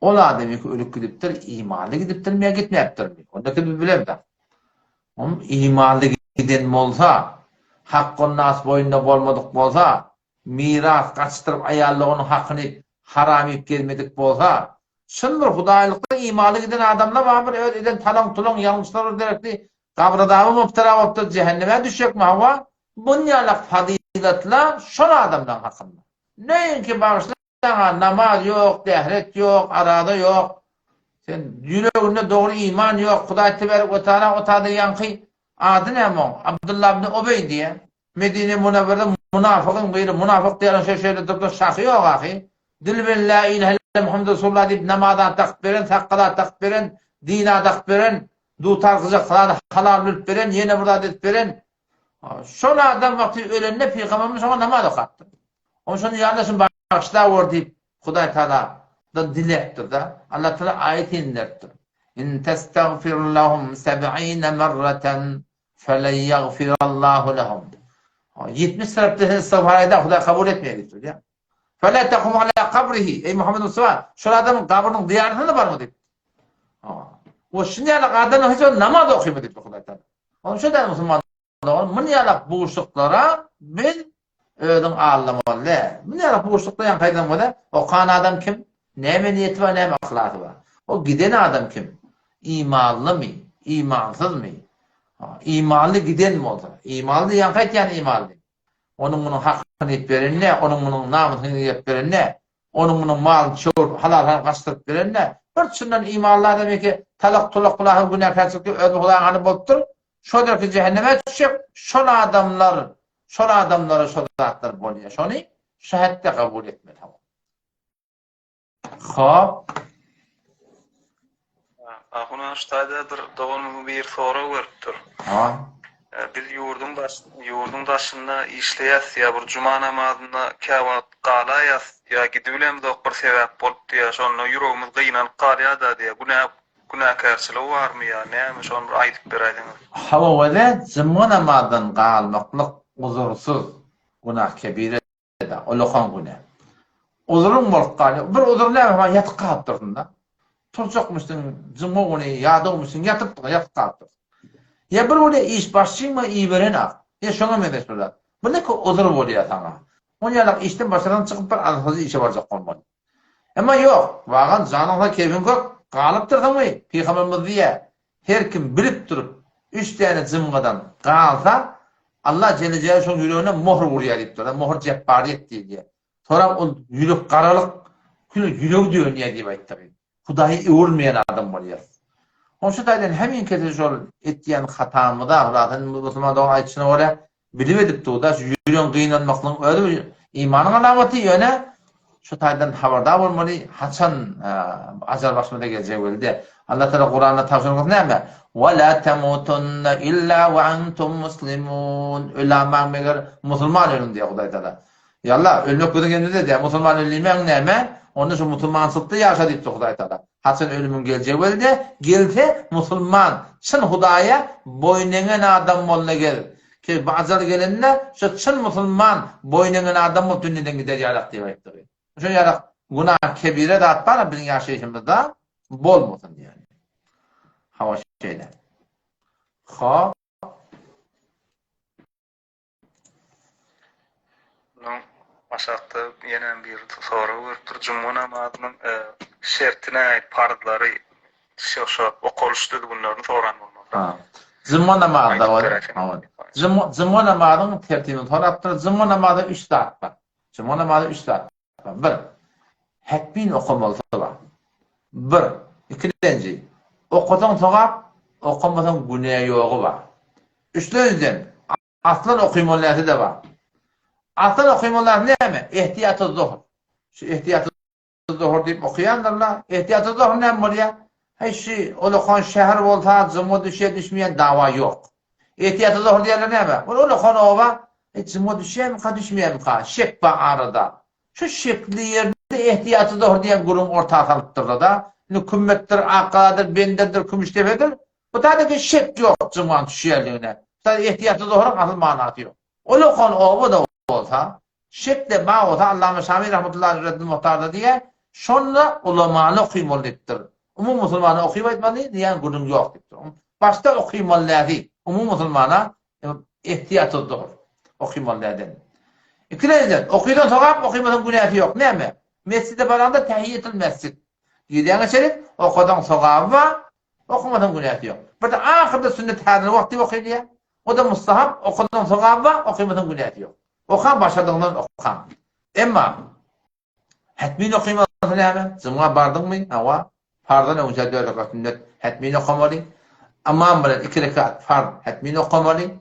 Ol adam ýeke ölüp gidipdir, imanly gidipdirmi ýa gitmäpdirmi? Onda biz bilemzok. Onuň imanly giden bolsa, hakgynnas boýunda bolmadyk bolsa, miras gaçdyryp aýally onuň hakyny haram iýip gezmedik bolsa, çyn bir hudaýlykda imanly giden adamlar bar bir öz eden talaň-tulaň ýalňyşlary derekli gabr azaba mubtela bolupdyr, jähennemä düşjekmi hawa, bunýalak fazylatlar şol adamlaň hakynda. Näinki bagyşla Saňa namaz ýok, dähret ýok, araza ýok. Sen ýüreginde dogry iman ýok. Hudaý teberek we taala o tada ýaňky ady näme oň? Abdylla ibn Ubeý diýä. Medine Munawwerede munafygyň biri, munafyk diýýän şo şeýle durdy, şahy ýok ahy. Dil bilen la ilahe illallah Muhammed Resulullah diýip namaza dakyp beren, sakgala dakyp beren, dina dakyp beren, dutar gyjak zady halal bilip beren, ýene bir zat edip beren. Şol adam wagty ölende pygamberimiz şoňa namaz okapdyr. Onuň şony ýa-da şuny bagyşlawor diýip Hudaý Tagaladan diläpdir-de. Allah Tagala aýat inderipdir. In testagfir lahum seb'ine merreten felen ýagfirallahu lehum. 70 tarapda sen istigfar aýda Hudaý kabul etmeýär diýipdir. Fela takum ala kabrihi. Eý Muhammed Mustafa, şol adamyň gabrynyň zyýaratyna barma diýipdir. O şuny ýaly adamlar hiç namaz okyma diýipdir Hudaý Tagala. Onuň üçin däl musulman dogan, muny ýalak buşluklara biz özüň aldamaly däl. Muny ýalak buşlukda ýaňky aýdan bolýa, okan adam kim? Näme niýeti bar, näme yhlasy bar? O giden adam kim? Imanlymy, imansyzmy? Imanly giden bolsa, imanly ýaňky aýtýan imanly. Onuň munuň hakyny iýip beren ne, onuň munuň namysyny iýip beren ne, Onuň munuň malyny çöwrüp, halal-haram gaçdyryp beren-de, bir çyndan imanly adam eke, talak-tulak bulahyr günäkärçilikde özüni Hudaýyň hany bolupdyr, şodur ki jähenneme düşjek, şol adamlar, şol adamlara şol zatlar bolýar. Şony şu hätde kabul etmeli. Hop. Ahun aga şu taýda bir doganymyzyň biri sorag beripdir. Ha. Biz ýurduň daş ýurduň daşynda işleýäs ýa bir juma namazynda käwagt galaýas ýa gidibilemzok bir sebäp bolup diýýä şonda ýüregimiz gynanyp galýada diýýä günä günäkärçiligi barmy ýa näme şony bir aýdyp beräýseňiz. Hawa wele juma namazdan galmaklyk uzursyz günah kebire Da, ulakan günä. Uzuryň bolup galýar. Bir uzur näme, ha ýatyp galypdyrsyň-da. Turjakmyşsyň, juma güni ýadawmyşsyň, ýatypdyň, ýatyp galypdyrsyň. Ýa bir güni iş başçyňmy iberenak. Ýa şoňa meňzeş bir zat. Bu neke uzur bolýar saňa. Ony ýalak işden başaran çykyp bir aňsatja işe barjak bolmaly. Emma ýok, wagan janyň sag, keýpiň kök, galypdyrsyňmy, pygamberimiz diýýär, Her kim bilip durup, üç däne jymgadan galsa, Allah jelle jelaluhu şoň ýüregine mohr urýar diýipdir. Mohr jepbaryýet diýilýär. Soram ol ýürek garalyk, kül ýüregi dönýär diýip aýtdyr. Hudaýa öwrülmeýän adam bolýar. Onuň şu taýdan hemişe şol etýän hatamyza, zaten musulman dogan aýdyşyna görä, Bilip edip dur-da, şu ýüregiň gynanmaklygyň özi bir imanyň alamaty, ýöne şu taýdan habardar bolmaly, haçan ajal başymyza geljegi belli däl. Allah Tagala Kuranda tabşyrgasy näme? Ve la temutunne illa ve entum muslimun. Ölämäň meger musulman ölüň diýýär Hudaý Tagala. Ýa Allah, ölmek biziň elimizde däl. Musulman öl diýmegiň näme? Onda şu musulmançylykda ýaşa diýipdir Hudaý Tagala. Haçan ölümiň geljegi belli däl. Gelse musulman, çyn Hudaýa boýun eňen adam bolna gel. Ki bu ajal gelende şu çyn musulman boýun eňen adam bolup dünýeden gider ýalak diýip aýtdygy. Şo ýalak günah kebire zat bar biziň ýaşaýşymyzda bolmasyn diýýän. Hawa şeýle. Hop. Munuň aşakda ýene bir sorag beripdir. Juma namazynyň şerti näme, parzlary, şo şo okalyş düzgünlerini soran bolmaly. Ha. Juma namazda bar. Juma juma namazyň tertibini sorapdyr. Juma namazda üç zat bar. Juma namazda üç zat bar. Bir, hetmin okamalysy bar. Bir, ikilenji, okasaň sogap, okamasaň günä ýogy bar. Üçlenjiden, Aslan okymaly närse-de bar. Aslan okymaly närse näme? Ehtiýaty zuhr. Şu ehtiýaty zuhr diýip okaýandyrlar. Ehtiýaty zuhr näme bolýar? Heý şu ulakan şäher bolsa jyma düşýär düşmeýän dawa ýok. Ehtiýaty zuhr diýenler näme? Ol ulakan oba, heý jyma düşýärmika düşmeýärmika? Şek bar arada. Şu şekli ýerde ehtiýaty zuhr diýen gürrüň orta salypdyrlar-da. Indi Kümmetdir, Akgaladyr, Benderdir, Kümüşdepedir. Bu taýda şek ýok jyňwan düşýänligine. Bu taýda ehtiýatly zohuryň asyl manasy ýok. Ol okan oba-da bolsa, şek-de bar bolsa Allama Şami rahmetullahi Reddül Muhtarda diýýär, şonda ulamany okymaly diýipdir. Umumy musulmana okyp aýtmaly diýýän gürrüň ýok diýipdir. Başda okymaly däli, umumy musulmana ehtiýatly zuhur okymaly däden. Ikilenjiden, okydan sogap, okymasaň günäsi ýok. Näme? Mesjide baraňda tähiýetül mesjid. Girýäň içerik, okasaň sogaby bar, Okamasaň günäsi ýok. Bir-de ahyrda sünnet häzir wagt diýip okylýar. O-da mustahap, okasaň sogaby bar, okamasaň günäsi ýok. Oka başardygyňdan oka. Emma hetmin okymasy näme? Jumga bardyňmy? Hawa. Farzdan öňçä dört rekat sünnet hetmin okamaly. Ymam bilen iki rekat farz hetmin okamaly.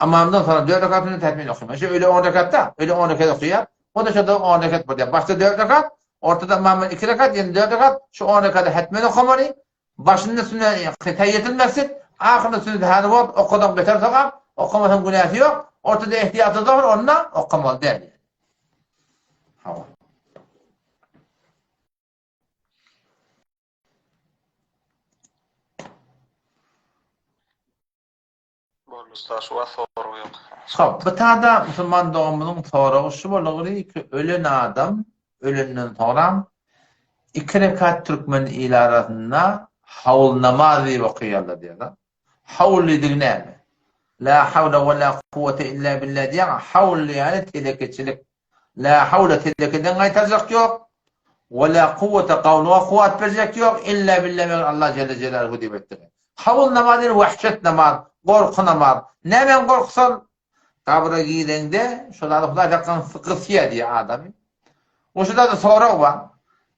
Ymamdan soňra dört rekat sünnet hetmin okamaly. Şu öýle on rekatda, öýle on rekat okaýar. O-da şonda on rekat bolýar. Başda dört rekat, Ortada ymam bilen iki rekat, ýene dört rekat, şu on rekady hetmen okamaly. Başynda sünnet tähiýetül mesjid, ahyrynda sünnet häzir wagt okasaň beter sogap. Okamasaň günäsi ýok. Ortada ehtiýaty zor, onda okamaly däl. Hawa. Boldy usta şu wagt sorag ýok. Hop, bu tada musulman doganymyzyň soragy şu bolagly ki ölen adam ölenden soňram iki rekat türkmen ili arasynda hawl namaz diýip okaýarlar diýýärler. Hawl diýdigi näme? La hawla we la kuwwete illa billah diýýäň, hawl diýýäni telekeçilik. La hawla telekeden gaýtarjak ýok, we la kuwwete gawluga kuwwat berjek ýok, illa billah meger Allah jelle jelaluhu diýip aýtdygy. Hawl namaz diýeni wahşet namaz, gorky namaz. Nämäň gorkusy ol? Gabra gireňde şo zady Hudaý saklan gysýar diýýär adamy. We şu zada sorag bar.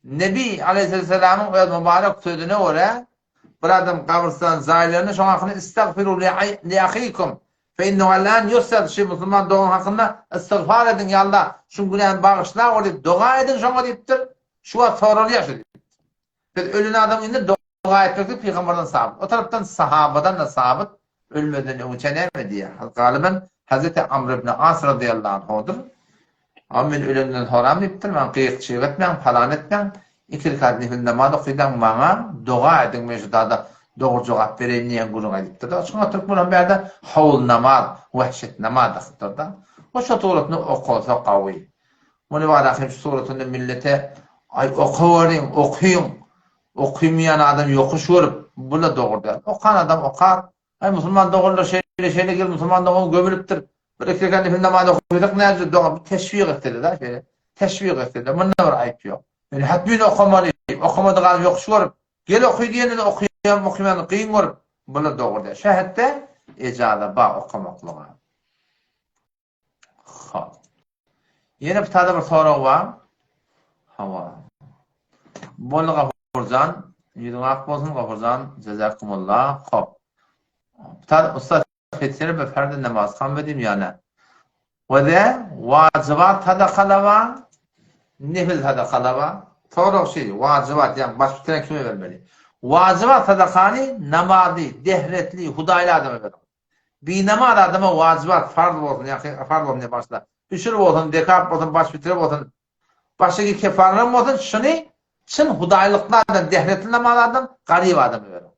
Nebi aleýhissalamyň öz mübarek sözüne görä bir adam gabrystan jaýlarynda şoň hakyna istagfiru li ahikum Fe innehu al-an yus'al şu musulman dogan hakynda istigfar ediň ýa Allah şuň günähini bagyşla ol diýip doga ediň şoňa diýipdir. Şu wagt soralýar şu diýipdir. Biz ölen adamyň indi doga etmeklik pygamberden sabyt. O tarapdan sahabadan-da sabyt ölmezden öňçä näme diýýär? Galyban Hazreti Amr ibn As razyýallahu anhudyr. Amma men ölenden soram diýipdir, maňa gyýyk-çyýyk etmäň, palan etmäň, iki rekat nefil namaz okydaň, maňa doga ediň, men şu zada dogry jogap bereýin diýen gürrüň aýdypdyr-da. Şoňa türkmen hem bärde hawl namaz, wehşet namaz dakypdyr-da. O şo suratyny okalsa gawy. Muny barada hem şu suratyny millete aý okaweriň, okyň, okymaýan adam ýokuş görüp, bula dogry däl. Okan adam okar, Aý musulman doganlar şeýle şeýle gel musulman dogan gömülipdir. Bir iki rekat nefil namaz okasak nädip dogan bir teşwik etsede da şeýle. Teşwik etsede munda bir aýyp ýok. Ýöne hatmin okamaly, okamadyk adam ýokuş görüp, gel oky diýende de okaýan okaýan kyn görüp, bular dogry däl. Şähetde ejaza bar okamaklyga. Hop. Ýene bir täze bir sorag bar. Hawa. Boldy Gafurjan, ýüzüň ak bolsun Gafurjan, jazakumullah. Hop. Täze ussat fetire be ferdi namaz kam bedim ýa nä? We de wajybat sadakalar bar, nefil sadakalar bar. Sorag şeý, wajybat, ýagny baş bitiren kime bermeli? Wajybat sadakany namazly, dehretli, hudaýly adama bermeli. Binamaz adama wajybat, farz bolsun, ýa farz bolsun diýip başla. Üşür bolsun, zekat bolsun, baş fitre bolsun, başga kefaralar bolsun, şuny çyn hudaýlykly adam, dehretli namaz adam, garyp adama beriň.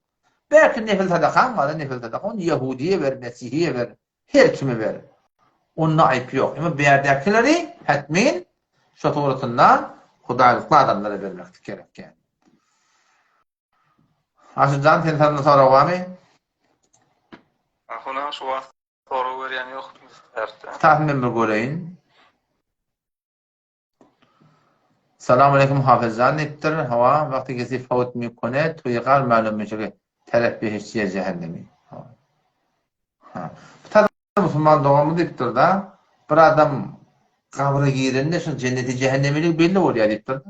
Belki nefil sadakaň bar, nefil sadaka, ony ýehudiýe ber, mesihiýe ber, her kime ber. Onda aýyp ýok. Emma bärdäkileri hetmin şo suratynda hudaýlykly adamlara bermeklik gerek ýa. Aşyrjan sen sende sorag barmy? Ahun şu wagt sorag berýän ýok bizlerde. Kitapy men bir göreýin. Salam aleýkum Hafizjan diýipdir. Hawa, wagty kesi fawt mikone tuýgar malum meşege teref behiştiye cehennemi. Ha. Bu musulman doganmy diýipdir-da. Bir adam gabra girende şol jenneti jähennemiligi belli bolýar diýipdir.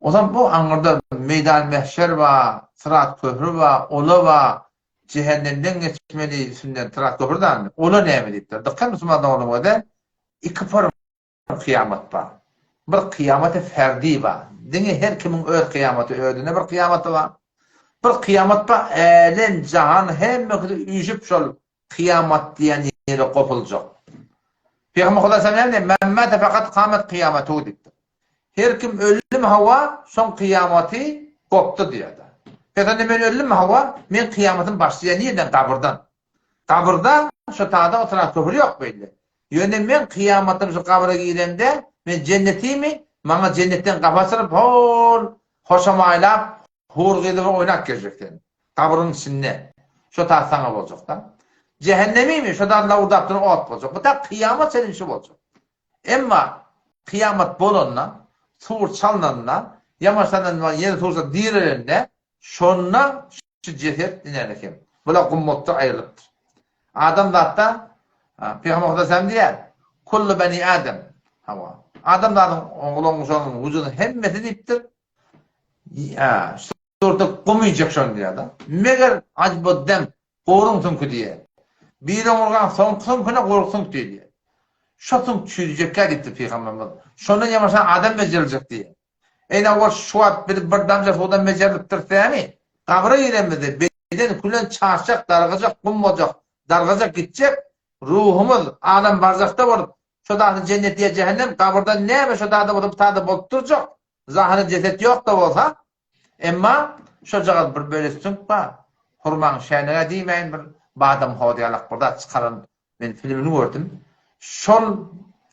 Ozal bu aňyrda meýdan mähşer bar, syrat köpri bar, ola bar, jähennemden geçmeli üstünden syrat köpri dagny. Ola näme diýipdir. Dykgat musulman doganlarym özi iki por kyýamat bar. Bir kyýamaty ferdi bar. Diňe her kimiň öz kyýamaty özüne bir kyýamaty bar. Bir kyýamat bar, älem jahan hemmesi üýşüp şol Kyýamat diýen ýere gopuljak. Pygamber Hudaý sallam näme diýýär? Men mate fakat kamet kyýamatu diýipdir. Her kim öldümi hawa, şoň kyýamaty gopdy diýýär. Pes onda men öldüm hawa, men kyýamatym başlaýar nirden? Gabyrdan. Gabyrda şo tada oturan köfür ýok beýle. Ýöne men kyýamatym şu gabra giremde, men jennetimi, maňa jennetden gapy açylyp, hol hoşamaýlap Hur gyzy bir oýnap geljek sen. Gabryň içinde. Şo tat saňa boljak-da. Jähennemimi, şo zat lawurdap duran ot boljak. Bu ta kyýamat çenli şu boljak. Emma kyýamat bolanda, sur çalnanda, ýamaşandan ýene sur çalyp direlende, şonda şu jeset iner eken. Bular gummatdan aýrylypdyr. Adamzatda Pygamber Hudaý sen diýýär, Kullu beni Adam. Hawa. Adamzadyň oglan-uşagyň wujudynyň hemmesi diýipdir. Ýa, şurda gum iýjek şony diýýär-de. Meger ajboddem gowruň süňki diýýär. Bir oňurgaň soňky süňküne gowruk süňk diýilýär. Şo süňk çüýrüjekkä diýipdir pygamberimiz. Şondan ýamaşan adam bejeriljek diýýär. Eýne ol şu wagt biz bir damja suwdan bejerilipdiris dämi? Gabra girenimizde beden külen çaşjak, dargajak, gum boljak. Dargajak gitjek, ruhumyz alem barzahda bolup, şo zady jennet ýa jähennem, gabyrda näme şo zada bolsa bu zada bolup durjak. Zahyry jeset ýok-da bolsa, emma şojagaz bir bölek süňk bar. Hurmaň şänigä diýmäýin bir badam hoz ýalak bir zat çykaran men filmini gördüm. Şol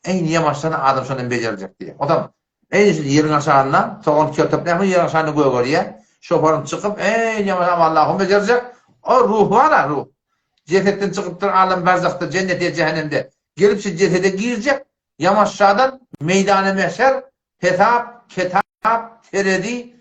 eýni ýamaşdan adam şondan bejerjek diýýär. Odam eýni şu ýeriň aşagynda sogan kertop näme ýeriň aşagynda gögerýär. Şofaryň çykyp eýni ýamaşan Allahym bejerjek. O ruh bar-a ruh. Jesetden çykypdyr alem berzahda jennet ýa jähennemde. Gelip şu jesede girjek. Ýamaşjadan meýdany mehşer Hesap, ketap, terezi,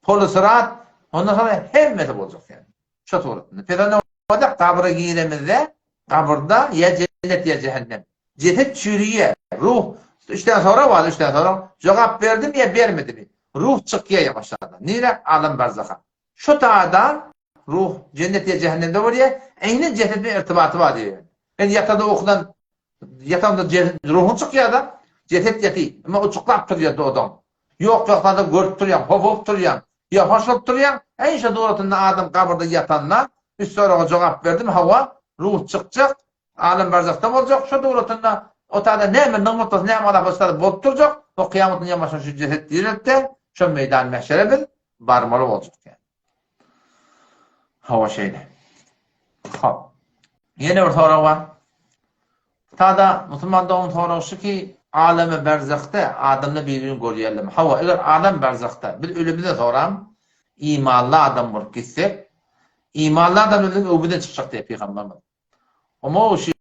polusyrat, ondan soňra hemmesi boljak ýaly. Şo suratynda. Pes onda gabra giremizde, gabyrda ýa jennet ýa jähennem. Jeset çüriýär, ruh, üç däne sorag bar, üç däne sorag. Jogap berdimi ýa bermedimi? Ruh çykýar ýaňaşlardan. Nirä? Alem barzaha. Şo taýda ruh jennet ýa jähennemde bolýar, eýni jeset bilen irtibaty bar diýýär. Men ýatanda ukudan ýatanda ruhuň çykýar-da, jeset ýaty, emma uçuklap turýar dodagyň. Ýok ýok zady görüp turýaň, hopugyp turýaň, ýa hoş bolup turýaň, eýni şo suratynda adam gabyrda ýatanda üç soraga jogap berdim, hawa, ruh çykjak, Alem barzahda boljak, şo döwletinde o taýda näme nygmat bolsa, näme azap bolsa şo bolup durjak, o kyýamatyň ýamaşyna şu jeset direltde, şo meýdan mähşere biz barmaly boljak ýaly. Hawa şeýle. Hop. Ýene bir sorag bar. Tada musulman dogan soragy şu ki, alemi berzahda adamlar bir-birini görýärlermi? Hawa, eger alem berzahda biz ölümizden soram imanly adam bolup gitsek, imanly adam biziň öwgüden çykjak diýýär pygamberimiz. Omo şu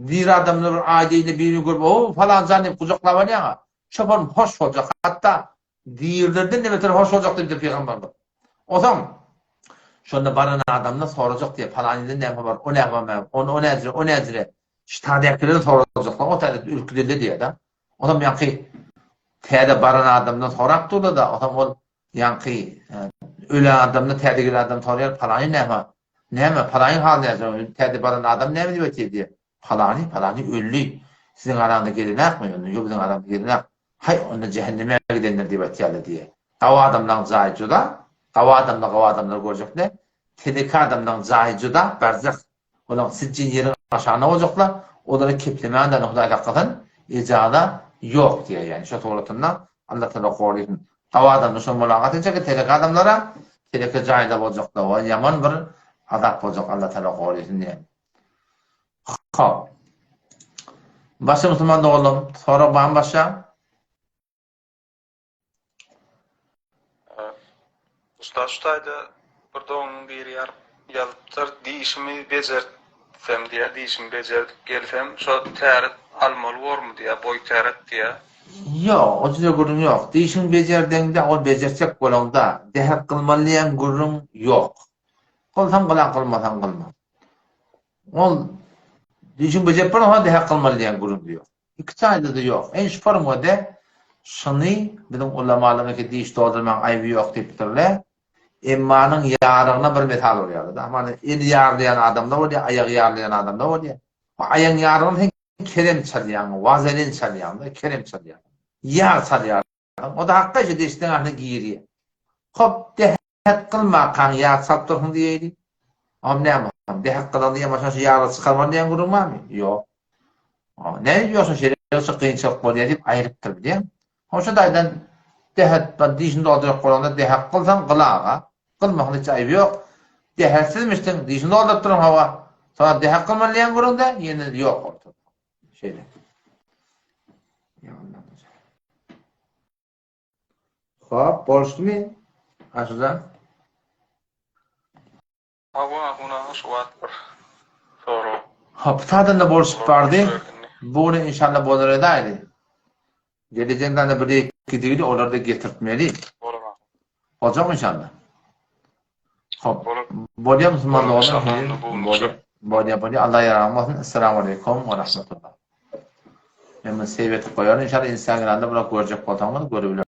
diri adamlar bir aý deýinde birini görüp, o falan jan diýip gujaklap alýaň-a. Çopan hoş boljak, hatda dirilerden-de beter hoş boljak diýipdir pygamberimiz. Onsoň şonda baran adamdan sorajak diýýär, palanydan näme habar, o näme habar, ony o näjire, o näjire. Şu taýdakylardan sorajaklar, o taýda ürküdildi diýýär-de. Onsoň ýaňky täze baran adamdan sorap durlar-da, onsoň ol Ýaňky ölen adamdan täze gelen adam soraýar, palany näme? Näme, palanyň haly näme? Täze baran adam näme diýip aýtýar diýýär. Palany, palany öldi. Siziň araňyzda gelenakmy? Onda ýok, biziň aramyzda gelenak. Haý, onda jähenneme gidendir diýip aýtýarlar diýýär. Gawy adamlaryň jaýy juda, gawy adamlar gawy adamlary görjek-de, teleke adamlaryň jaýy juda, berzah. Olar sijjin ýeriň aşagynda boljaklar, olary keplemänden Hudaý saklasyn, ejaza ýok diýýär. Ýagny şo suratynda Allah tagala gorasyn. Gawy adamlar şo mulakat etjek, teleke adamlara teleke jaýda boljaklar we ýaman bir azap boljak Allah tagala gorasyn diýýär. Hop. Başga musulman doganlarym, sorag barmy başga? Ussat şu taýda bir doganyň biri ýazypdyr, dişimi bejertsem diýýär, dişimi bejerdip gelsem, şo täret almaly bormy diýýär, boý täret diýýär. Ýok, o jüre gürrüň ýok. Dişiňi bejerdeňde, ol bejertjek bolaňda, dähet kylmaly diýen gürrüň ýok. Kylsaň kyla, kylmasaň kylma. Ol dişiňi bejerip bolansoň dähet kylmaly diýen gürrüň ýok. Iki çaýda-da ýok. Ene şu formada şuny biziň ulamalarymyz diş doldurmagyň aýby ýok diýipdirler. Emmanyň ýarygyna bir mysal bolýar-da. Hamana eli ýarlaýan adamlar bolýar, aýagy ýarlaýan adamlar bolýar. Bu aýagyň ýarygyna sen kerem çalýaň, wazelin çalýaň-da, kerem çalýaň. Ýag çalýarsyň. O-da hakda şu dişleň arasynda girýär. Hop, Dähet kylmakaň ýag çalyp dursuň diýeýli. Oňam näme bolsun? Dähet kylaňda ýamaşan şu ýaglary çykarmaly diýen gürrüň barmy? Ýok. Näme ýoksa şeýle ýoksa kynçylyk bolýar diýip aýrypdyr bilýäňmi? Hom şu taýdan dähet bir dişini doldurjak bolanda dähet kylsaň gyl aga. Kylmagyň hiç aýby ýok. Dähetsizmişdiň, dişini dolduryp duruň hawa. Soňra dähet kylmaly diýen gürrüňde ýene ýok ortada. Şeýle. Hop, boluşdymy? Aşyrjan. Hawa, Ahun aga şu wagt bir sorag. Hop, tadynda boluşyp bardy. Bu gün inşallah bolar edäýdi. Geleceň dana bir iki digili olary da getirtmeli. Bolar ahun. Boljak inşallah. Hop. Bolýar musulman doganlar. Bolýar. Bolýar, bolýar. Allah ýaraň bolsun. Essalamu aleýkum we rahmetullah. Men muny save etip goýaryn inşallah Instagramda bular görjek bolsaňyz görübiler.